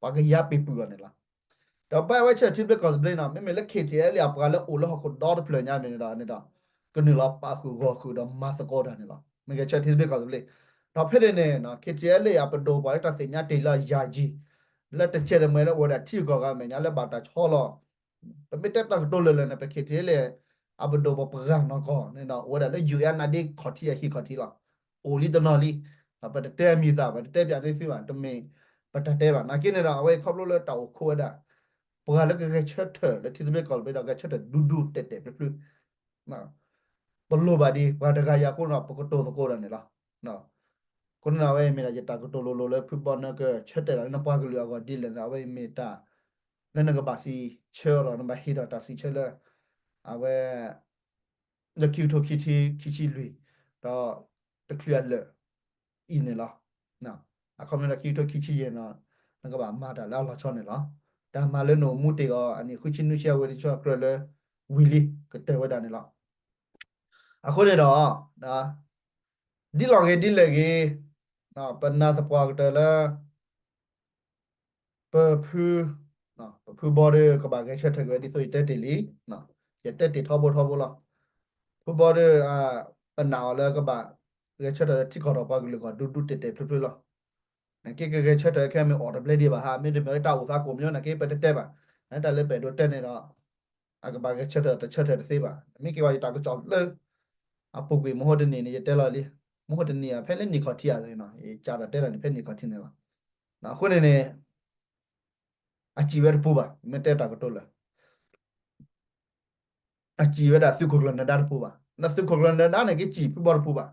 ပှၤကယါပ့ၤပူၤအီၤန့ၣ်လီၤ. ဒီးဘၣ်ဝဲဆၢထၢၣ်ထံသဘျ့ကီၢ်သဘျ့န့ၣ် မ့မ့ၢ်လၢ K T L A အပှၤလၢအိၣ်လၢဟီၣ်ခိၣ်ဒီတဖျၢၣ်ညါမ့ၢ်န့ၣ်ဒီးန့ၣ်ဒီး ကနုာ်လီၤပာ်ဃုာ်ဂီၤဃုာ်ဒီးမၤသကိးတၢ်န့ၣ်လီၤ. မ့ၢ်ဂဲၤဆၢထၢၣ်ထံသဘျ့ကီၢ်သဘျ့ ဒီးဖဲန့ၣ်န့ၣ် K T L A အပဒိၣ်ပှၤလၢတၢ်သ့ၣ်ညါတ့ၢ်လၢယၤယံၤ လၢတစဲးတမှဲၤလၢအိၣ်ဝဲဒၣ်ထံဂုၤကီၢ်ဂၤအမဲာ်ညါလၢဘၣ်တၢ်ဆီလီၤ ပမ့ၢ်တဲတၢ်ကတိၤလၢာ်လၢာ်န့ၣ် ပ K T L A အပဒိၣ်ပပှၤနီၢ်ကီၢ်န့ၣ်ဒီး အိၣ်ဝဲဒၣ်လၢ ယူၣ်အဲၣ်နါဒ့ ခီၣ်ထံးအဟံၣ်ခီၣ်ထံးလီၤ. အိၣ်လံတနီၤလံ. ပတတဲအမံၤသး ပတတဲပၠးန့ၢ်သုဘၣ် တမ့ၢ် ပတၢ်တဲဘၣ်. နာ်က့န့ၣ်ဒီး အဝဲခီဖျိလၢတၢ်အိၣ်ခိးဝဲဒၣ် ပှၤလၢကဂဲၤဆၢထၢၣ်လၢထံသဘျ့ကီၢ်သဘျ့ဒီး ဂဲၤဆၢထၢၣ်ဒူဒူတဲာ်တဲာ်ဖျုးဖျုး ပလိၣ်ဘၣ်ဒံး ပှၤတဂၤယၤအဃိန့ၣ်ဒီး ပကတိၤသကိးဒီးန့ၣ်လီၤ. အဃိန့ၣ်ဒီး အဝဲအံၤမ့ၢ်ဒၣ်ယတၢ်ကတိၤလိၤလိၤလၢ ဖုဘီ နကဆၢတဲာ်လီၤလၢနပှၤကလုာ်အဂီၢ်ဒ်လဲၣ်န့ၣ် အဝဲအံၤမ့ၢ်တၢ် လၢနကဘၣ်စံးဆၢဒီး နဘၣ်ဟ့ၣ်ဒီးတၢ်စံးဆၢလၢ အဝဲ လၢခံကထိခံဆံ ခံဆံလွံၢ် ဒီးတချုးအလၢာ်အံၤန့ၣ်လီၤ. အခီပညီဒီးခံကထိခံဆံယဲၢ်န့ၣ် နကဘၣ်မၤတၢ်လၢအလီၤဆီန့ၣ်လီၤ. တၢ်မၤလၢနအိၣ်မူတ့ၢ်အီၤ အနံၣ်ဃုဆံနွံဆံ အဝဲတဆၢကြၢးလၢဝံၤလံ ကတၢၢ်ဝဲဒၣ်န့ၣ်လီၤ. အဃိန့ၣ်ဒီး ဒ်လီၤဂ့ၤဒ်လဲၣ်ဂ့ၤ ပနာ်သပှၢ်ကတၢၢ်လၢ ပဖု ပဖုဘီဒီး ကဘၣ်ဂဲၤဆၢထၢၣ်က့ၤဝဲဒ်သိးယတဲတ့ၢ်လံ. ယတဲတ့ၢ်ထီဘိထီဘိလီၤ. ဖုဘီဒီး ပနာ်အီၤလၢကဘၣ်ဂဲၤဆၢထၢၣ်လၢထံကီၢ်ဒီးပှၤကလုာ်အဂီၢ် ဒူဒူတဲာ်တဲာ်ဖျုးဖျုးလီၤ. နာ်က့ကဂဲၤဆၢထၢၣ်ခဲမ့ၢ်အိၣ်တဘျဲဒံးဘၣ်ဟါ မ့တမ့ၢ်လၢတၢ်အိၣ်သးကိၣ်မညီ နာ်က့ပတတဲဘၣ်. တၢ်လၢပအဲၣ်ဒိးတဲန့ၣ်ဒီး အကဘၣ်ဂဲၤဆၢထၢၣ်တဆၢထၢၣ်တသ့ဘၣ်. မ့ၢ်က့ၤဝဲယတၢ်ကစီၣ်လၢ အပူၤကွံာ် မဟိတနံၤန့ၣ် ယတဲလီၤလံ. မဟိတနံၤဧါ ဖဲလၢနံၣ်ခီၣ်ထံးဧါန့ၣ် ယကၢ်ဒီးတဲလီၤန့ၣ် ဖဲနံၣ်ခီၣ်ထံးန့ၣ်လီၤ. အဃိန့ၣ်န့ၣ် အစံးဝဲတပူၤဘၣ် မ့ၢ်တဲတၢ်ကတိၤလၢာ် အစံးဝဲဒၣ်သုးခိၣ်ကျၢၢ်နၢၤဒါတပူၤဘၣ်. နသုးခိၣ်ကျၢၢ်နၢၤဒါန့ၣ် ကစံးဖုဘီတပူၤဘၣ်.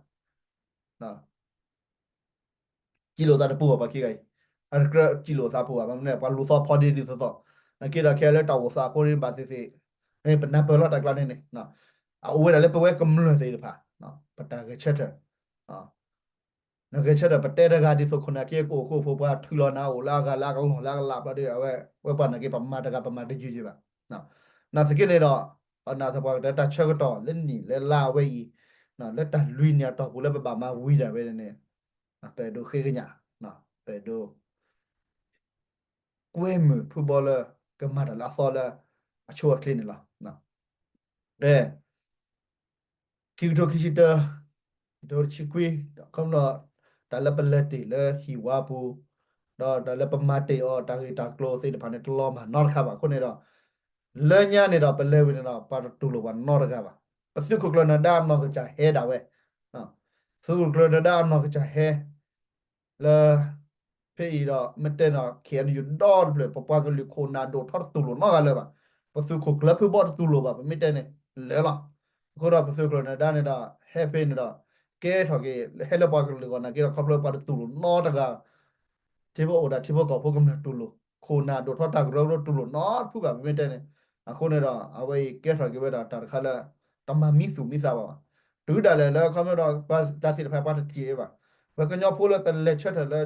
စံးလိာ်သးတပူၤဘၣ် ပှၤခံဂၤအံၤ အတကြၢးစံးလိာ်သးပူၤဘၣ်. ဘၣ်မနုၤလဲၣ် ပှၤလူၤသီဖီဒ့ဒ်သိးသိး နာ်က့ဒီးခဲလၢတၢ်အိၣ်သးအဃိန့ၣ် ဘၣ်သ့ၣ်သ့ၣ် ပနၢ်ပၢၢ်လီၤတၢ်ကျါန့ၣ်န့ၣ် အအိၣ်ဝဲဒၣ်လၢပဝဲကမျၢၢ်သ့ၣ်တဖၣ် ပတၢ်ဂဲၤဆၢထၢၣ် နဂဲၤဆၢထၢၣ်ပတဲတဂၤဒ်သိးခိၣ်နၢ်က့ကအိၣ်ဃိဖိ ပှၤထုးလီၤနၤအိၣ်လၢအဂၤလၢအကလီၢ်လၢအကလးဘျီဒီး အဝဲ ဝဲပှၤနာ်က့ပမၤတဂၤပမၤတယုၢ်ယုၢ်ဘၣ်. နာ်သက့န့ၣ်ဒီး ပနာ်သပှၢ်ကတၢၢ်တၢ်ဆၢကတီၢ်လၢနံၣ်လၢလါအဝဲအံၤ လၢတၢ်လွံၢ်နံၣ်အတီၢ်ပူၤလၢပဘၣ်မၤဝံၤဒၣ်ဝဲန့ၣ် ပအဲၣ်ဒိးဃ့ကညး ပအဲၣ်ဒိး ကွဲမုာ်ဖုဘီလၢ ကမၤတၢ်လၢအသီလၢ အဆိအချ့န့ၣ်လီၤ. ဖဲ ခံကထိခံဆံတၢ ခံကထိတဆံခွံ ခီဖျိ တၢ်လၢပလဲၤတ့ၢ်လၢဟံၣ်ဝါပူၤ ဒီးတၢ်လၢပမၤတ့ၢ်အီၤတၢ်ဂ့ၢ်တၢ်ကျိၤသ့ၣ်တဖၣ်န့ၣ် တလီၤမၢ်နီတခါဘၣ်. အဃိန့ၣ်ဒီး လၢညါန့ၣ်ဒီး ပလဲၤဝံၤန့ၣ်ဒီး ပှၤတတူၢ်လိာ်ပှၤနီတဂၤဘၣ်. ပသုးခိၣ်ကျၢၢ်နၢၤဒါအနီၢ်ကစၢ်ဟဲဒၣ်ဝဲ သုးခိၣ်ကျၢၢ်နၢၤဒါအနီၢ်ကစၢ်ဟဲ လၢ ဖဲအံၤဒီး မ့ၢ်တဲနီၤ ခ့ၣ်အဲၣ်ယူၣ် ဒီတဖျၢၣ် ပပှၤကလုာ်ခိၣ်နၢ်ဒိၣ်ထီတတူၢ်လိာ်နီတဂၤလၢၤဘၣ်. ပသုးခိၣ်ကျၢၢ်ဖုဘီတတူၢ်လိာ်ဘၣ် ပမ့ၢ်တဲန့ၣ် လၢာ်လီၤ. အဃိဒီးပသုးခိၣ်ကျၢၢ်နၢၤဒါန့ၣ်ဒီး ဟဲဖဲန့ၣ်ဒီး ကဲထီၣ်က့ၤ ဟဲလၢပှၤကလုာ်ဂီၢ်နာ်က့ဒီး ခီဖျိပှၤတတူၢ်လိာ်နီတဂၤ ထံဖိအိၣ်ဒၣ်ထံဖိကီၢ်ဖိကမျၢၢ်တူၢ်လိာ် ခိၣ်နၢ်ဒိၣ်ထီတၢ်ကရၢကရိတူၢ်လိာ်နီတဖုဘၣ် ပမ့ၢ်တဲန့ၣ်. အဃိန့ၣ်ဒီး အဝဲအံၤကဲထီၣ်က့ၤဝဲဒၣ်တၢ်တခါလၢ တမၤမံသူၣ်မံသးဘၣ်ဘၣ်. တုၤဒၣ်လဲာ်လၢခီဖျိဒီး တၢ်သ့ၣ်တဖၣ်ပှၤတထံၣ်ဘၣ်. ပှၤကညီဖိလၢပလဲၤဆၢထၢၣ်လၢ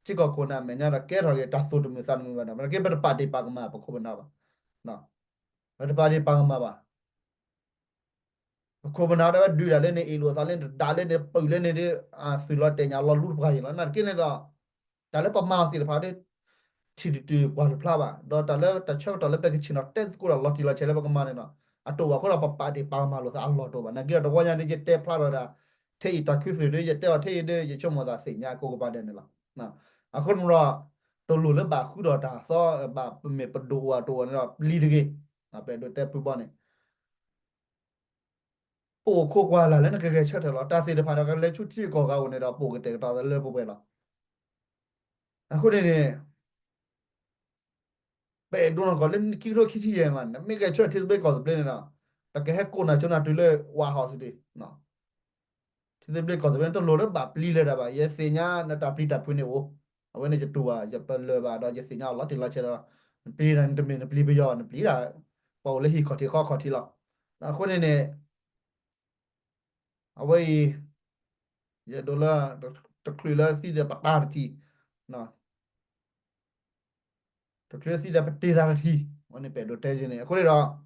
ထံကီၢ်ခိၣ်နၢ်အမဲာ်ညါဒီး ကဲထီၣ်က့ၤတၢ်သူၣ်တမုာ်သးတမုာ်ဘၣ်ဒီး မ့ၢ်က့ၤပတပာ်တ့ၢ်ပာ်ကမၣ်ပခိၣ်ပနၢ်ဘၣ်. ပတပာ်တ့ၢ်ပာ်ကမၣ်ဘၣ်. ပခိၣ်ပနၢ်ဒၣ်ဝဲဒုးဒၣ်လၢန့ၣ် အ့ၣ်လိာ်သးလၢန့ၣ် ဒၣ်လၢန့ၣ် ပုာ်လၢန့ၣ်ဒီး သုးလီၤတဲာ်ညါလီၤလူတပှၤယံၤလီၤ. နာ်သက့န့ၣ်ဒီး တၢ်လၢပမၤအီၤသ့ၣ်တဖၣ်ဒီး ထံၣ်တတုၤကွၢ်တဖျါဘၣ်. ဒီးတၢ်လၢတၢ်ဆၢကတီၢ်လၢပကဆ့ၣ်နီၤတဲသကိးဒီးလီၤတံၢ်လီၤဆဲးလၢပကမၤန့ၣ်ဒီး အတအိၣ်ဘၣ်အဃိဒီး ပပာ်တ့ၢ်ပာ်ကမၣ်လိာ်သးအလီၢ်တအိၣ်ဘၣ်. နာ်သက့ဒီးတဝီညါဒီး ယတဲဖျါထီၣ်ဒၣ် ထဲအံၤတၢ်ခူသူၣ်ဒီး ယတဲအီၤထဲအံၤဒီး ယဆိကမိၣ်သးသ့ၣ်ညါကိးကပၤဒဲးန့ၣ်လီၤ. အဃိန့ၣ်ဒီး တလိၣ်လၢဘၣ်ဃုဒီးတၢ်သီ ဘၣ်ပမ့ၢ်ပဒိၣ်အိၣ်အတအိၣ်န့ၣ်ဒီး ပျံၤတဂ့ၤ. ပအဲၣ်ဒိးတဲဖုဘီန့ၣ် ပအိၣ်ခိးကွၢ်လၢ်လၢနကဂဲၤဆၢထၢၣ်လီၤ. တၢ်သ့ၣ်တဖၣ်ဒီးကလဲၤဆူထံဂုၤကီၢ်ဂၤအအိၣ်န့ၣ်ဒီး ပအိၣ်ကတဲာ်ကတီၤသးလၢပှဲၤပှဲၤလီၤ. အဃိန့ၣ်န့ၣ် ပအဲၣ်ဒိးနီၢ်ကီၢ်လၢခံကထိခံဆံယဲၢ်မး နမ့ၢ်ဂဲၤဆၢထၢၣ်ထံသဘျ့ကီၢ်သဘျ့န့ၣ်ဒီး ပကဟဲကိးနၤဆိနၤတုၤလၢ White House ဒၣ် ထံသဘျ့ကီၢ်သဘျ့န့ၣ် တလိၣ်လၢဘၣ်ပျံၤလၢၤတၢ်ဘၣ်. ယသ့ၣ်ညါနတၢ်ပျံၤတၢ်ဖုးန့ၣ်အိၣ်, အဝဲန့ၣ်ယတူၢ်ဘၣ် ယပလၢၢ်ဘၣ်ဒီး ယသ့ၣ်ညါအီၤလီၤတံၢ်လီၤဆဲးဒီး နပျံၤတၢ်န့ၣ်တမ့ၢ်နပျံၤပယီၤ နပျံၤတၢ် ပှၤအိၣ်လၢဟံၣ်ခီၣ်ထံးဃီခီၣ်ထံးလီၤ. အဃိန့ၣ်န့ၣ် အဝဲအံၤ ယအဲၣ်ဒိးလၢ တချုးလၢသံဒီးပတၢ်တထံၣ်, တချုးလၢသံဒီးပတ့ၢ်သးတထံၣ်, အဝဲန့ၣ်ပအဲၣ်ဒိးတဲဒ်န့ၣ် အဃိန့ၣ်ဒီး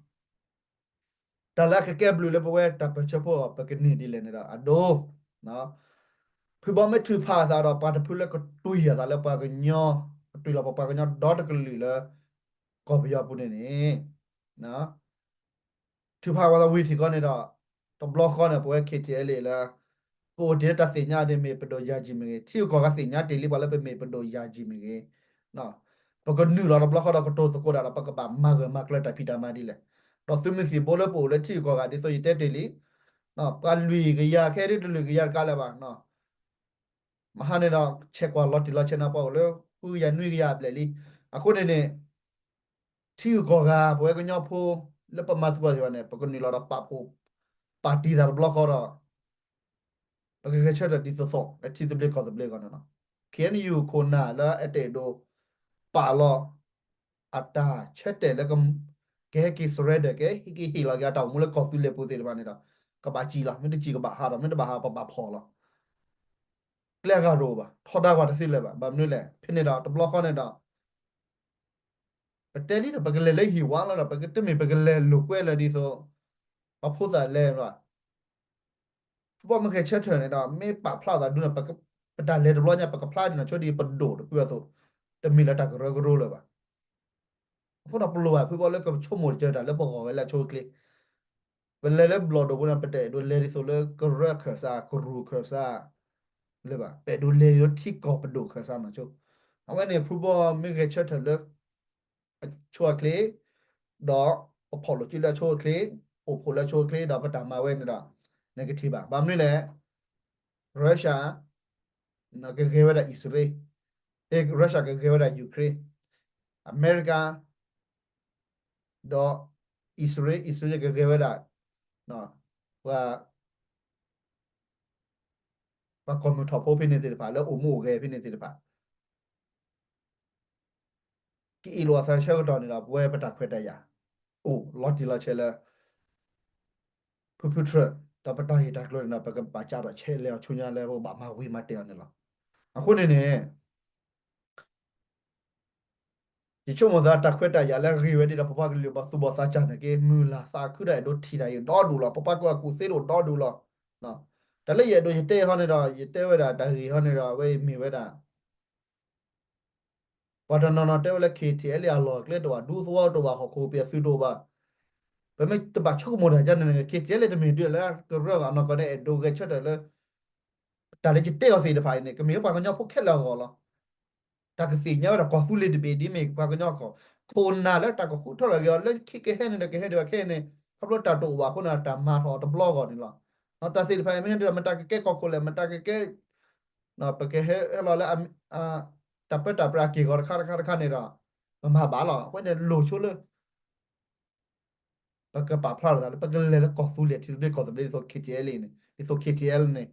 တၢ်လၢအကကဲဘျုးလၢပဝဲတၢ်ပၢၢ်ဆၢဖိအီၤ ပကန့ၢ်ဒ်လဲၣ်န့ၣ်ဒီး အဒိ ဖုဘီမ့ၢ်ထုးဖးအသးဒီး ပှၤတဖုလၢကတွံၢ်အသးလၢပှၤကညီ, ကတွံၢ်လီၤပပှၤကညီဒီတကလုာ်လၢ ကီၢ်ပယီၤပူၤန့ၣ်န့ၣ် ထုးဖးဝဲသးဝံၤထံၣ်ကီးန့ၣ်ဒီး တဘျီဃီန့ၣ် ပဝဲ ခ့ၣ်ထံၣ်အဲလ့ၣ် လၢ ပအိၣ်တ့ၢ်လၢတၢ်သ့ၣ်ညါဒ်မ့ၢ်ပဒိၣ်ယၤယံာ်မ့ၢ်ဂ့ၤ, ထံဂုၤကီၢ်ဂၤသ့ၣ်ညါတ့ၢ်လံပှၤလၢပမ့ၢ်ပဒိၣ်ယၤယံာ်မ့ၢ်ဂ့ၤ, ပကနုာ်လီၤတဘျီဃီဒီးကတိၤသကိးတၢ်ဒီး ပကဘၣ်မၤဂၢၢ်မၤကျၢၤတၢ်ဖံးတၢ်မၤဒ်လဲၣ်. ဒီးသုးမုၢ်သံၣ်ဘိလၢပအိၣ်လၢထံဂုၤကီၢ်ဂၤဒ်သိးယတဲတ့ၢ်လံ ပှၤလွံၢ်ကယၤခဲဒ်တလွံၢ်ကယၤတကးလၢၤဘၣ် မဟါန့ၣ်ဒီး ဆဲးကွၢ်လီၤတံၢ်လီၤဆဲးန့ၣ် ပှၤအိၣ်လၢ ဃုကယၤနွံကယၤအဘျဲၣ်လံ. အဃိန့ၣ်န့ၣ် ထံဂုၤကီၢ်ဂၤ ပဝဲကညီဖိ လၢပမၤသကိးသ့ၣ်တဖၣ်န့ၣ် ပကနုာ်လီၤဒီးပာ်ဖှိၣ် ပာ်တံၢ်သးတဘျီဃီဒီး ပကဂဲၤဆၢထၢၣ်ဒ်သိးသိး လၢထံသဘျ့ကီၢ်သဘျ့အဂီၢ်န့ၣ်လီၤ. ခ့ၣ်အဲၣ်ယူၣ် ခိၣ်နၢ်လၢအတအဲၣ်ဒိး ပာ်လီၤ အတၢ်ဆၢတဲာ်လၢ ကဟဲက့ၤ surrender ကဟဲက့ၤဟ့ၣ်လီၤက့ၤအတၢ်အိၣ်မူလၢကီၢ်သူလ့ၤပူၤသ့ၣ်တဖၣ်န့ၣ်ဒီး ကဘၣ်စံၣ်လီၤ. မ့ၢ်တစံၣ်ကဘၣ်ဟးဒီး မ့ၢ်တဘၣ်ဟးပဘၣ်ဖီၣ်လီၤ. ကျဲအဂၤတအိၣ်ဘၣ်, ထီဒါပှၤတသ့လၢၤဘၣ်. ဘၣ်မနုၤလဲၣ်, ဖဲန့ၣ်ဒီး တဘျီဃီန့ၣ်ဒီး ပတဲလံဒီး ပကလဲၤလၢဟံၣ်ဝါလီၤဒီး ပကတမ့ၢ်ပကလဲၤလိာ်ကွဲလၢဒ်သိး ပှၤဖိသၣ်လဲၤဘၣ်. ဖုဘီမ့ၢ်ဂဲၤဆၢထၢၣ်န့ၣ်ဒီး မ့ၢ်ပာ်ဖျါသးဒ်န့ၣ် ပတၢ်လဲၤတဘျီညါ ပကဖျါဒ်န့ၣ် ဆိဒ်ပဒိၣ်တဖုအသိး, တမ့ၢ်လၢတၢ်ကရၢကရိလၢၤဘၣ်. အဃိဒီးပလိၣ်ဘၣ်ဖုဘီလၢကဆိကမိၣ်တကၢတၢ်လၢပဂီၢ်ဝဲလၢအဆိအချ့ ပလဲၤလၢဘျီၣ်ဒိၣ်ပူၤန့ၣ် ပတအဲၣ်ဒိးလဲၤဒ်သိးလၢကရၢခၢၣ်စး ကရူၢ်ခၢၣ်စး လၢၤဘၣ်. ပအဲၣ်ဒိးလဲၤဒ်သိးထံကီၢ်ပဒိၣ်ခၢၣ်စးနီၤဆိ. အဝဲန့ၣ် ဖုဘီမ့ၢ်ဂဲၤဆၢထၢၣ်လၢ အဆိအချ့ ဒီးပဖီၣ်လိာ်စုလၢအဆိအချ့, အိၣ်ဖှိၣ်လၢအဆိအချ့ ဒီးပတၢ်မၤဝဲန့ၣ်ဒီး negative ဘၣ်. ဘၣ်မနုၤလဲၣ်, Russia ကဂဲၤဝဲဒၣ်အံၣ်စရ့လး, အဲ Russia ကဂဲၤဝဲဒၣ် Ukraine, အမဲရကၤ ဒီးအံၣ်စရ့လး, အံၣ်စရ့လးကဂဲၤဝဲဒၣ် ပှၤ ပှၤကီၢ်မုၢ်ထီၣ်ဖိဖဲန့ၣ်သ့ၣ်တဖၣ် လၢအိၣ်မူအိၣ်ဂဲၤဖဲန့ၣ်သ့ၣ်တဖၣ် ကအ့ၣ်လိာ်အသးဆၢကတီၢ်န့ၣ်ဒီး ပဝဲပတၢ်ခွဲးတၢ်ယာ် အိၣ်လီၤတံၢ်လီၤဆဲးလၢ ဖုဖုထြၢၣ် ဒီးပတၢ်ဂ့ၢ်တၢ်ကျိၤန့ၣ်ဒီး ပကဘၣ်ကးထီၣ်ဆဲးလဲၤအီၤဆူညါလၢ ပကဘၣ်မၤဝံၤမၤတဲာ်အီၤန့ၣ်လီၤ. အဃိန့ၣ်န့ၣ် ယဆိကမိၣ်သးတၢ်ခွဲးတၢ်ယာ်လၢအဂ့ၤဝဲဒၣ်ဒီး ပပှၤကလုာ်ဘၣ်သူၣ်ဘီၣ်သးစၢ်န့ၣ်က့ မုၢ်လၢ်သးခုတၢ်အဲၣ်ဒိးထံၣ်တၢ်အံၤဒီဒူၣ်လီၤ. ပပှၤကလုာ်အကူၣ်သ့ဒိၣ်ဒီဒူၣ်လီၤ. တၢ်လၢယအဲၣ်ဒိးယတဲဟီန့ၣ်ဒီး ယတဲဝဲဒၣ်တၢ်ဂ့ၢ်ဟီန့ၣ်ဒီး အဝဲအံၤမ့ၢ်ဝဲဒၣ် ပှၤတနီၤနီၤတဲဝဲလၢ K T L A အလီၢ်အကျဲတအိၣ်ဘၣ် ဒူသဝီတအိၣ်ဘၣ် ဟီၣ်ခိၣ်ပယီၤသုးတအိၣ်ဘၣ်. ပမ့ၢ်တဘၣ်ဆိကမိၣ်တၢ်ဒ်န့ၣ် K T L A တမ့ၢ်ဒ်လၢကရၢဘၣ်နီၢ်ကီၢ်န့ၣ် အဲၣ်ဒိးဂဲၤဆၢထၢၣ်လၢ တၢ်လၢယတဲအီၤသ့ၣ်တဖၣ်အံၤန့ၣ် ကမ့ၢ်လၢပှၤကညီဖိခဲလၢာ်အဂီၢ်လီၤ. တၢ်ကသ့ၣ်ညါဝဲဒၣ်ကီၢ်သူလ့ၤတဘ့ၣ်ဒ်မ့ၢ်ပှၤကညီကီၢ်, ခိၣ်နၢ်လၢတၢ်ကဃုထၢထီၣ်က့ၤအီၤလၢခံကဟဲန့ၣ်ဒီးကဟဲဒံးဘၣ်ခဲအံၤန့ၣ် ခီဖျိတၢ်တအိၣ်ဘၣ်အဃိန့ၣ် တၢ်မၤထီၣ်အီၤတဘျီအဂီၢ်န့ၣ်လီၤ. တၢ်သ့ၣ်တဖၣ်အံၤမ့ၢ်ဟဲဒ်ဒီး မတၤကကဲကီၢ်ခိၣ်လဲၣ် မတၤကကဲ ပကဟဲလီၤလၢ တၢ်ပၢတၢ်ပြးအက့ၢ်အဂီၤတခါတခါတခါန့ၣ်ဒီး ပမၤဘၣ်လီၤ. အဃိန့ၣ်လိၣ်ဆိလၢ ပကပာ်ဖျါထီၣ်သးလၢ ပကလဲၤလၢကီၢ်သူလ့ၤထံသဘျ့ကီၢ်သဘျ့ ဒ်သိး K T L A န့ၣ် ဒ်သိး K T L န့ၣ်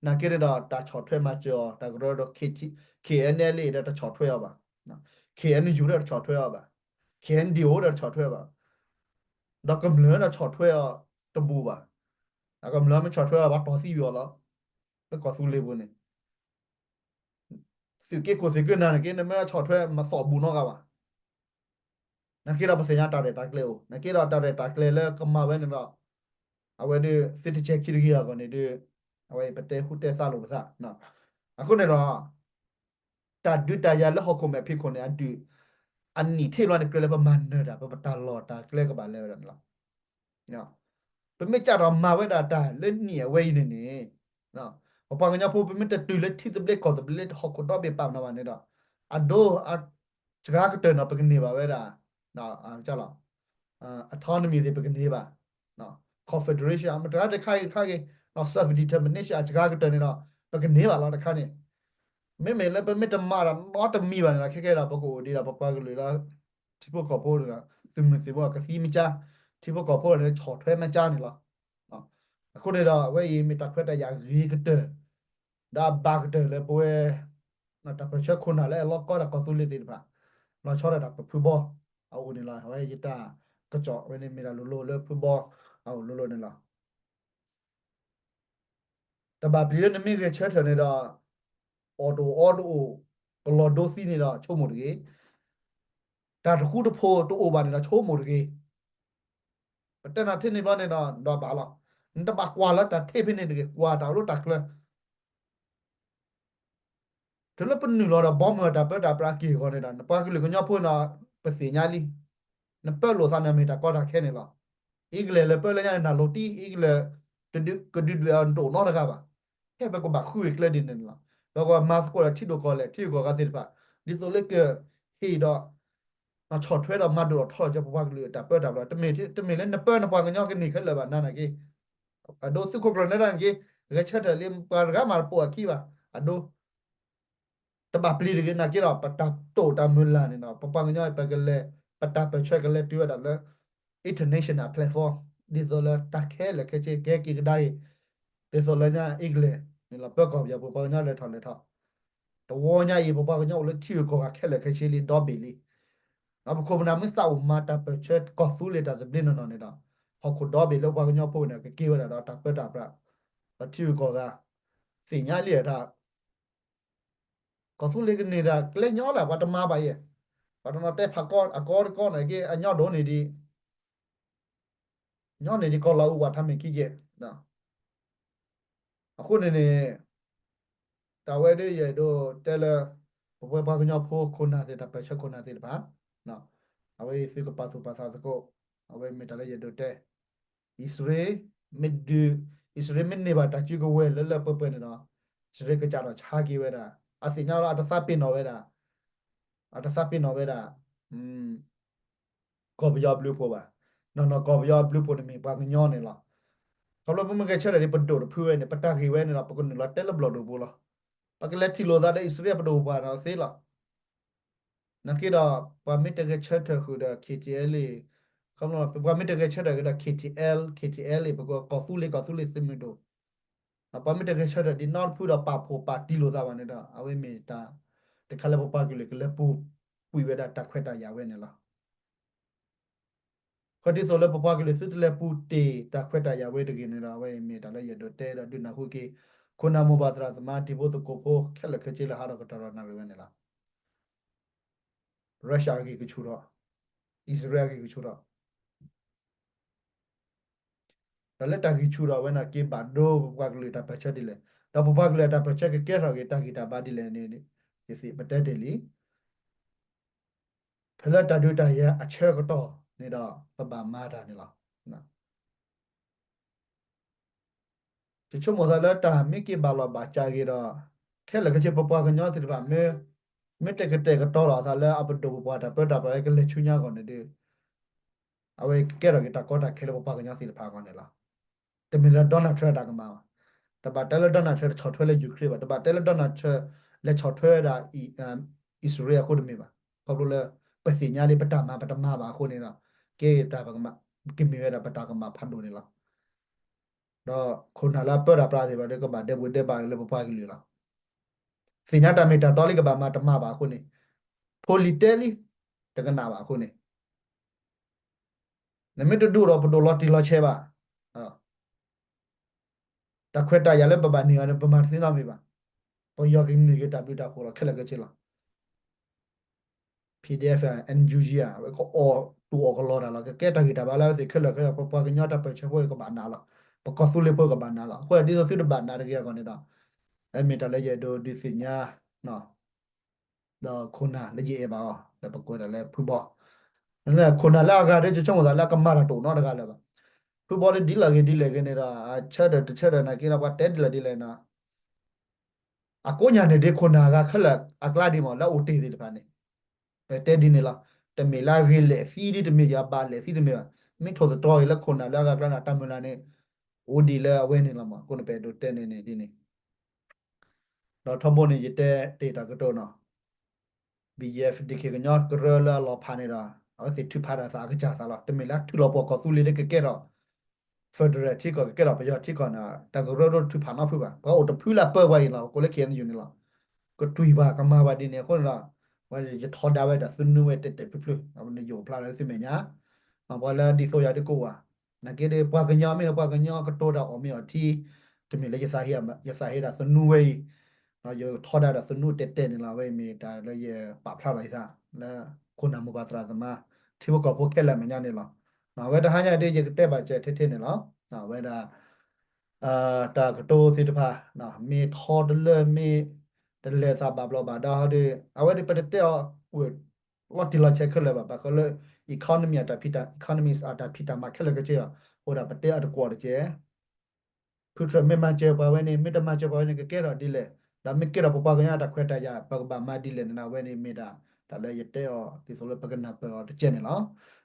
နာ်က့န့ၣ်ဒီး တၢ်ဆီၣ်ထွဲမၤစၢၤအီၤ တၢ်ကရၢဒီး K T, K N L A ဒီးတဆီၣ်ထွဲအီၤဘၣ်, K N U ဒီးတဆီၣ်ထွဲအီၤဘၣ်, K N D O ဒီးတဆီၣ်ထွဲအီၤဘၣ်, ဒီးကမျၢၢ်ဒီးဆီၣ်ထွဲအီၤတဘူၣ်ဘၣ်, ဒီးကမျၢၢ်မ့ၢ်ဆီၣ်ထွဲအီၤဘၣ်တီၢ်သံဝံၤအီၤလီၤ. လၢကီၢ်သူလ့ၤပူၤန့ၣ် သုးက့ခိၣ်သုးက့နၤနာ်က့ နမ့ၢ်ဆီၣ်ထွဲမၤသီၣ်ဘူၣ်နီတဂၤဘၣ်. နာ်က့ဒီးပသ့ၣ်ညါတၢ်ရဲၣ်တၢ်ကျဲၤအိၣ်, နာ်က့ဒီးတၢ်ရဲၣ်တၢ်ကျဲၤလၢကမၤဝဲန့ၣ်ဒီး အဝဲဒၣ်သုတဆဲးခံတဂ့ၤအဂီၢ်န့ၣ်ဒီး အဝဲအံၤပတဲဟူတဲသါလိာ်ပသး. အဃိန့ၣ်ဒီး တၢ်ဒုးတၢ်ယၤလၢဟီၣ်ခိၣ်မဲာ်ဖံးခိၣ်န့ၣ် အဒုး အနံၣ်ထံၣ်လွဲန့ၣ် ကြၢးလၢပမၤနၢၤတၢ် ပတၢ်လီၢ်တၢ်ကျဲကဘၣ်လဲၤဝဲဒၣ်န့ၣ်လီၤ. ပမ့ၢ်ကးထီၣ်မၤဝဲဒၣ်တၢ်လၢနံၣ်အဝဲအံၤန့ၣ်န့ၣ် ပပှၤကညီဖိ ပမ့ၢ်တတုၤလၢထံသဘျ့ကီၢ်သဘျ့ဟီၣ်ခိၣ်ဒီဘ့ၣ်ပာ်ပနီၣ်ဘၣ်န့ၣ်ဒီး အဒိ စှၤကတၢၢ်န့ၣ် ပကန့ၢ်ဘၣ်ဝဲဒၣ် autonomy သ့ၣ်ပကန့ၢ်ဘၣ်, confederation မတၤတခါဂ့ၤတခါဂ့ၤ, self determination အစှၤကတၢၢ်န့ၣ်ဒီး ပကန့ၢ်ဘၣ်လီၤတခါန့ၣ်. မ့မ့ၢ်လၢပမ့ၢ်တမၤဒီးနီတမံၤဘၣ်န့ၣ်ဒီး ခဲကဲဒီး ပကအိၣ်ဒံးဒီးပပှၤကလုာ်လၢ ထံဖိကီၢ်ဖိန့ၣ်ဒီး သုးမုၢ်သံၣ်ဘိကသံမ့ၢ်ကါ, ထံဖိကီၢ်ဖိန့ၣ်ဆီၣ်ထွဲမ့ၢ်ကါန့ၣ်လီၤ. အဃိန့ၣ်ဒီး အဝဲအံၤမ့ၢ်တၢ်ခွဲးတၢ်ယာ်ဂ့ၤကတၢၢ် ဒီးအဘၣ်ကတၢၢ်လၢပဝဲ တၢ်ပၢၢ်ဆၢခိၣ်နၢ်လၢအလီၢ်ကီတၢ်ကီၢ်သူလ့ၤသ့ၣ်တဖၣ် လီၤဆီဒၣ်တၢ်ပဖုဘီအအိၣ်န့ၣ်လီၤ. အဝဲယတၢ်ကစီၣ်ဝဲန့ၣ်မ့ၢ်ဒၣ်လိၤလိၤလၢဖုဘီအအိၣ်လိၤလိၤန့ၣ်လီၤ. တဘၣ်ပျံၤလၢနမ့ၢ်ဂဲၤဆၢထၢၣ်န့ၣ်ဒီး အီၣ်တအိၣ်အီတအိၣ် ကလီၤဒိသံန့ၣ်ဒီးဆိကမိၣ်တဂ့ၤ. တၢ်တဃူတဖိးတအိၣ်ဘၣ်န့ၣ်ဒီးဆိကမိၣ်တဂ့ၤ. ပတဲနၤထဲန့ၣ်ဘျီန့ၣ်ဒီး ဒီးဘၣ်လီၤ. နတဘၣ်ကွၢ်လၢတၢ်ထဲဖဲန့ၣ်တဂ့ၤ, ကွၢ်တၢ်အိၣ်လၢတၢ်ချၢ တုၤလၢပနုာ်လီၤဒီးဘီမုၢ်အတၢ်ပၢတၢ်ပြးအက့ၢ်အဂီၤန့ၣ်ဒီး နပှၤကလုာ်ကညီဖိန့ၣ်ဒီး ပသ့ၣ်ညါလံ. နပၢလိာ်သးန့ၣ်မ့ၢ်တၢ်ကီတၢ်ခဲန့ၣ်လီၤ. အ့ကလဲၣ်လဲၤပၢလၢညါန့ၣ် နၢ်လိၤတံၢ် အ့ကလဲၣ် ကဒုးဒွဲၣ်အီၤနတအိၣ်နီတဂၤဘၣ်. ဟဲပကဘၣ်ဃုဝဲကျဲဒ်န့ၣ်န့ၣ်လီၤ. ပကမၤသကိးဒီးထံဒိၣ်ကီၢ်လဲၢ် ထံဂုၤကီၢ်ဂၤသ့ၣ်တဖၣ် ဒ်သိးလၢကဟ့ၣ်ဒီး ဆီၣ်ထွဲဒီးမၤဒိၣ်ထီၣ်လီၤက့ၤပပှၤကလုာ်အတၢ်ပၢတၢ်ပြး တမ့ၢ်လၢနပၢနပှၤကညီကန့ၢ်ခဲလၢာ်ဘၣ် နၤနာ်က့ အဒိ သုးခိၣ်ကျၢၢ်နဲဒၣ်နာ်က့ ဂဲၤဆၢထၢၣ်လံ ပှၤတဂၤမးတပိာ်အခံဘၣ် အဒိ တဘၣ်ပျံၤတဂ့ၤ နာ်က့ဒီး ပတၢ်တိာ်တၢ်မုၢ်လၢ်န့ၣ်ဒီး ပပှၤကညီအံၤ ပကလဲၤ ပတၢ်ပၢၢ်ဆၢကလဲၤတုၤဝဲဒၣ်လၢ international platform ဒ်သိးလၢတၢ်ခဲလၢာ်ခဲဆ့ ကဟဲက့ၤကဒါက့ၤ ဒ်သိးလၢညါအ့ကလဲၣ်န့ၣ်လီၤ ပၢကီၢ်ပယီၤပူၤ ပှၤကညီလဲၤထီၣ်လဲၤထီၣ် တဝီညါအံၤ ပပှၤကညီအိၣ်လၢထံဂုၤကီၢ်ဂၤခဲလၢာ်ခဲဆ့လံ ဒီဘ့ၣ်လံ. ဒီးပခိၣ်ပနၢ်မုၢ်သးအိၣ်မၤတၢ်ပၢၢ်ဆၢကီၢ်သူလ့ၤတၢ်သဘျ့နီၢ်နီၢ်န့ၣ်ဒီး ဟီၣ်ခိၣ်ဒီဘ့ၣ်လၢပှၤကညီဖိန့ၣ် ကက့ၤဝဲဒၣ်ဒီးတၢ်ပၢတၢ်ပြး ဒီးထံဂုၤကီၢ်ဂၤ သ့ၣ်ညါလံတၢ် ကီၢ်သူလ့ၤကန့ၢ်တၢ်ကျဲညီလၢပှၤတမၤဘၣ်ယဲၢ်, ပှၤတနီၤတဲဖးကီအကီတကီန့ၣ်က့ အညီဒိၣ်န့ၢ်ဒံး ညီန့ၢ်ဒံးကီၢ်လီၤအူပှၤထါမ့ၢ်ခံကဲၣ်. အဃိန့ၣ်န့ၣ် တၢ်ဝဲဒၣ်ယအဲၣ်ဒိးတဲလၢ ပဝဲပှၤကညီဖိခိၣ်နၢ်သ့ၣ် တၢ်ပၢၢ်ဆၢခိၣ်နၢ်သ့ၣ်တဖၣ် အဝဲအံၤသုကပာ်သူၣ်ပာ်သးသကိး အဝဲမ့ၢ်တၢ်လၢယအဲၣ်ဒိးတဲ အံၣ်စရ့လး မ့ၢ်ဒုး အံၣ်စရ့လးမ့ၢ်န့ၢ်ဘၣ်တၢ်စုကဝဲၤလၢလၢပှဲၤပှဲၤန့ၣ်ဒီး အံၣ်စရ့လးကစၢ်ဒီးဆါက့ၤဝဲဒၣ် အသ့ၣ်ညါလၢအတသးပ့ၤနီၣ်ဝဲဒၣ် အတသးပ့ၤနီၣ်ဝဲဒၣ် ကီၢ်ပယီၤဘျုးဖှိၣ်ဘၣ်. နီၢ်နီၢ်ကီၢ်ပယီၤဘျုးဖှိၣ်န့ၣ်မ့ၢ်ပှၤကညီန့ၣ်လီၤ. ခီဖျိပမ့ၢ်ဂဲၤဆၢထၢၣ်ဒ်ပဒိၣ်တဖုဝဲန့ၣ် ပတၢ်ဂ့ၢ်ဝဲန့ၣ်ဒီး ပကနုာ်လီၤတဲလၢဘျီၣ်ဒိၣ်ပူၤလီၤ. ပကလဲၤထံၣ်လိာ်သးဒီးအံၣ်စရ့လးပဒိၣ်ပှၢ်ဒီးသ့လီၤ. နာ်က့ဒီး ပှၤမ့ၢ်တဂဲၤဆၢထၢၣ်ဃုာ်ဒီး K T L A ခီဖျိ ပှၤမ့ၢ်တဂဲၤဆၢထၢၣ်ဃုာ်ဒီး K T L, K T L A ပကီၢ်သူလ့ၤကီၢ်သူလ့ၤသုးမုၢ်ဒိၣ် ပှၤမ့ၢ်တဂဲၤဆၢထၢၣ်ဒ်နီတဖုဒီးပာ်ဖှိၣ်ပာ်တံၢ်လိာ်သးဘၣ်န့ၣ်ဒီး အဝဲမ့ၢ်တၢ်တခါလၢပပှၤကလုာ်ကလဲၤပူၤကွံာ်ဝဲဒၣ်တၢ်ခွဲးတၢ်ယာ်ဝဲန့ၣ်လီၤ. ဃီဒ်သိးလၢပပှၤကလုာ်သုတလဲၤပူၤတ့ၢ်တၢ်ခွဲးတၢ်ယာ်ဝဲတဂ့ၤန့ၣ်ဒီး အဝဲအံၤမ့ၢ်တၢ်လၢယအဲၣ်ဒိးတဲဒီးဒုးနၢ်ဟူက့ၤ ခိၣ်နၢ်မိၢ်ပၢ်သရၣ်သမါတံၤဖိသကိးဖိခဲလၢာ်ခဲဆ့လၢ ဟးဒီးကတီၢ်ဒီးနၣ်ရံၣ်ဝဲန့ၣ်လီၤ. Russia အဂံၢ်ကဆူၣ်ထီၣ်, အံၣ်စရ့လးအဂံၢ်ကဆူၣ်ထီၣ် ဒီးလၢတၢ်ဂံၢ်ဆူၣ်ဒီးအဝဲန့ၣ်က့ၤဘၣ်ဒိပပှၤကလုာ်တၢ်ပၢၢ်ဆၢဒ်လဲၣ်, ဒီးပပှၤကလုာ်တၢ်ပၢၢ်ဆၢကကဲထီၣ်က့ၤတၢ်ဂံၢ်တၢ်ဘါဒ်လဲၣ်န့ၣ် ယသ့ၣ်ပတဲတ့ၢ်လံ. ဖဲလၢတၢ်ဒုးတၢ်ယၤအဆၢကတီၢ်န့ၣ်ဒီး ပဘၣ်မၤတၢ်န့ၣ်လီၤ. ယဆိကမိၣ်သးလၢတၢ်မ့ၢ်က့ၤဘၣ်လီၤဘၣ်စးက့ၤဒီး ခဲလၢာ်ခဲဆ့ပပှၤကညီသ့ၣ်တဖၣ် မ့ၢ်တကတဲာ်ကတီၤလီၤအသးလၢအပဒိၣ်ပပှၢ်တၢ်ပၢတၢ်ပြးလၢကလဲၤဆူညါအဂီၢ်န့ၣ်ဒီး အဝဲကကဲထီၣ်က့ၤတၢ်ကီတၢ်ခဲလၢပပှၤကညီသ့ၣ်တဖၣ်အဂီၢ်န့ၣ်လီၤ. တမ့ၢ်လၢ Donald Trump တၢ်ကမၣ်ဘၣ်. တဘၣ်တဲလၢ Donald Trump ဆီၣ်ထွဲလၢ Ukraine ဘၣ်, တဘၣ်တဲလၢ Donald Trump လဲၤဆီၣ်ထွဲဝဲဒၣ် အံၣ်စရ့လးအဃိတမ့ၢ်ဘၣ်. ခီဖျိလၢ ပသ့ၣ်ညါလံပတၢ်မၤပတမၤဘၣ်အဃိန့ၣ်ဒီး ကဲတၢ်ပကမၣ် ကမ့ၢ်ဝဲဒၣ်ပတၢ်ကမၣ်ဖးဒိၣ်န့ၣ်လီၤ. ဒီးခိၣ်နၢ်လၢအပၢတၢ်ပြးသ့ၣ်တဖၣ်ဒီး ကဘၣ်ဒဲးဘိးဒဲးဘးလၢပပှၤကလုာ်လီၤ. သ့ၣ်ညါတၢ်မ့ၢ်တၢ်တီလံကဘၣ်မၤတမၤဘၣ်အဃိန့ၣ်, ဖိလံၤတဲလံ တကနၣ်ဘၣ်အဃိန့ၣ် နမ့ၢ်တဒုးအိၣ်ဒီးပဒိၣ်လီၤတံၢ်လီၤဆဲးဘၣ်, တၢ်ခွဲးတၢ်ယာ်လၢပဘၣ်န့ၢ်အီၤန့ၣ် ပမၤတသ့နီတမံၤဘၣ်. ပယီၤကန့ၢ်က့ၤတၢ်ဘျုးတၢ်ဖှိၣ်လီၤ ခဲလၢာ်ခဲဆ့လီၤ. PDF NUG ဧါ, အဝဲကအီၣ်တူၢ်အီၣ်ကလီတၢ်လီၤ. ကကဲတၢ်ဂံၢ်တၢ်ဘါလၢအဝဲသ့ၣ်ခဲလၢာ်ခဲဆ့, ပပှၤကညီတၢ်ပၢၢ်ဆၢဖိကဘၣ်နးလီၤ. ပကီၢ်သူလ့ၤဖိကဘၣ်နးလီၤ. အဃိဒ်သိးသုတဘၣ်နးတဂ့ၤအဂီၢ်န့ၣ်ဒီး အမ့ၢ်တၢ်လၢယအဲၣ်ဒိးဒုးသ့ၣ်ညါ ဒီးခိၣ်နၢ်လၢယအဲၣ်ဘၣ်အီၤ လၢပကွဲးဒၣ်လၢဖုဘီ, ခိၣ်နၢ်လၢအဂၤဒီး ယဆိကမိၣ်သးလၢအကမၤတၢ်တအိၣ်နီတဂၤလၢၤဘၣ်. ဖုဘီဒီးဒ်လဲၣ်ဂ့ၤဒ်လဲၣ်ဂ့ၤန့ၣ်ဒီး အဆၢထၢၣ်တဆၢထၢၣ်နာ်က့ဒီး ပှၤတဲဒ်လဲၣ်ဒ်လဲၣ်န့ၣ် အကိးညါန့ၣ်ဒ်ခိၣ်နၢ်အဂၤခဲလၢာ်အကျါဒ်မ့ၢ် လၢအအိၣ်တ့ၢ်သ့ၣ်တဖၣ်န့ၣ် ပတဲဒ်န့ၣ်လီၤ. တမ့ၢ်လၢအဂ့ၤလဲၣ်သံဒ်တမ့ၢ် ယဘၣ်လဲၣ်သံတမ့ၢ်ဘၣ်. မ့ၢ်ထိၣ်သတြီၤအံၤလၢခိၣ်နၢ်လၢအဂၤကျါန့ၣ် တၢ်မုၢ်လၢ်န့ၣ် အိၣ်ဒံးလၢအဝဲန့ၣ်လီၤမး. အဃိန့ၣ် ပအဲၣ်ဒိးတဲန့ၣ်န့ၣ်ဒ်န့ၣ် ဒီးထီဘိန့ၣ် ယတဲတ့ၢ်တၢ်ကတိၤနီၤ BGF DK ကညီကရၢလၢအလီၤဖးန့ၣ်ဒီး အဝဲသ့ၣ်ထုးဖးဒၣ်သးအကစၢ်သးလီၤ. တမ့ၢ်လၢထုးလီၤပှီၢ်ကီၢ်သူလ့ၤလၢကကဲထီၣ် federal ထံကီၢ် ကကဲထီၣ်ပယီၤထံကီၢ်န့ၣ် တၢ်ကရၢဒိထုးဖးနီတဖုဘၣ်. ပှၤအိၣ်တဖုလၢအပၢပှၤအံၤလီၤ ကိးလၢ KNU န့ၣ်လီၤ. ကတွံၢ်ပှၤကမၤပှၤဒ်န့ၣ်အဃိန့ၣ်ဒီး ဝဲယထီဒါဝဲဒၣ်သနူဝဲတဲာ်တဲာ်ဖျုးဖျုး အဝဲန့ၣ်ယအိၣ်ဖျါလၢသုမဲာ်ညါ ပှၤလၢဒ်သိးယၤဒ်ကိးဝဲ နာ်က့ဒီး ပှၤကညီမ့ၢ်ဒီးပှၤကညီကတိၤတၢ်အီၣ်မ့ၢ်အီထံ တမ့ၢ်လၢယသးဟ့ ယသးဟ့ဒၣ်သနူဝဲအံၤ ဒီးယထီဒါဒီးသနူတဲာ်တဲာ်န့ၣ်လီၤ. အဝဲအံၤမ့ၢ်တၢ်လၢယပာ်ဖျါထီၣ်ယသး လၢခိၣ်နၢ်မိၢ်ပၢ်သရၣ်သမါ ထံဖိကီၢ်ဖိခဲလၢာ်အမဲာ်ညါန့ၣ်လီၤ. အဝဲတဟါညါဒီး ယကတဲဘၣ်စၢၤထဲထဲန့ၣ်လီၤ. အဝဲဒၣ် တၢ်ကတိၤသ့ၣ်တဖၣ် မ့ၢ်ထီတလၢမ့ၢ် တလဲၤသးဘၣ်ဘျီးဘၣ်ဒါဟီဒီး အဝဲဒၣ်ပတတဲအီၤ လီၤတံၢ်လီၤဆဲးခဲလၢာ်ဘၣ်. ဘၣ်ဃးလၢ economy အတၢ်ဖံးတၢ် economics အတၢ်ဖံးတၢ်မၤခဲလၢာ်ခဲဆ့အီၤ အိၣ်ဒၣ်ပတဲအီၤတကွီၢ်တက့ၢ်. ဖုထြၢၣ်မ့ၢ်မၤစၢၤပှၤဝဲန့ၣ် မ့ၢ်တမၤစၢၤပှၤဝဲန့ၣ် ကကဲထီၣ်ဒ်လဲၣ်, ဒီးမ့ၢ်ကဲထီၣ်ပပှၤကညီအတၢ်ခွဲးတၢ်ယာ် ပကဘၣ်မၤဒ်လဲၣ်န့ၣ် အဝဲန့ၣ်မ့ၢ်ဒၣ် တၢ်လၢယတဲအီၤ ဒ်သိးလၢပကနၢ်ပၢၢ်အီၤတကဲန့ၣ်လီၤ.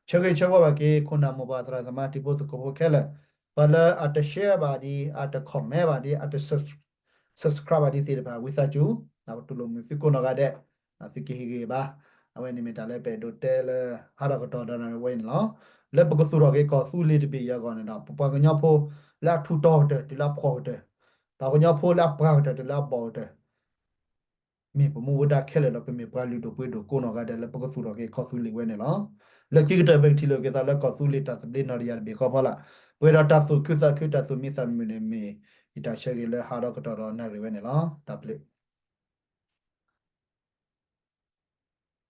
ဆၢဂ့ၤဆၢဝါဘၣ်က့ၤ ခိၣ်နၢ်မိၢ်ပၢ်သရၣ်သမါ ထံဖိကီၢ်ဖိခဲလၢာ်, ပှၤလၢအတ share ဘၣ်ဒံး အတ comment ဘၣ်ဒံး အတ subscribe ဘၣ်ဒံးသ့ၣ်တဖၣ် ဝံသးစူၤ ပတူၢ်လိာ်မုာ်သုကိးနီၢ်ဂၤဒဲး, သုကဟ့ၣ်ဂ့ၤဘၣ်. အဝဲန့ၣ်မ့ၢ်တၢ်လၢပအဲၣ်ဒိးတဲလၢ ဟးထီၣ်ကတီၢ်ဒီးဝဲန့ၣ်လီၤ. လၢပကသူၣ်ထီၣ်က့ၤကီၢ်သူလ့ၤတဘ့ၣ်အံၤအဂီၢ်န့ၣ်ဒီး ပပှၤကညီဖိလၢအထူးတီၤကတၢၢ်တုၤလၢအဖှီၣ်ကတၢၢ်, ပှၤကညီဖိလၢအပှၤကတၢၢ်တုၤလၢအဘီၣ်ကတၢၢ် မ့ၢ်ပမူဝဲဒၣ်ခဲလၢာ်ဒီး ပမ့ၢ်ပှၤလုၢ်ဒိၣ်ပှ့ၤဒိၣ်ကိးနီၢ်ဂၤဒဲးလၢပကသူၣ်ထီၣ်က့ၤကီၢ်သူလ့ၤဝဲန့ၣ်လီၤ. လၢခံကတၢၢ် ပကထံၣ်လိာ်က့ၤသးလၢကီၢ်သူလ့ၤတၢ်သဘျ့နီၢ်တယၢ်တဘ့ၣ်ဃီဖီလာ်, ပှဲၤဒီးတၢ်သူၣ်ခုသးခုတၢ်သူၣ်မံသးမုာ်န့ၣ်မ့ၢ် ယတၢ်ဆၢဂ့ၤလၢဟးထီၣ်ကတီၢ်ဒီးနၣ်ရံၣ်ဝဲန့ၣ်လီၤ. တၢ်ဘျုး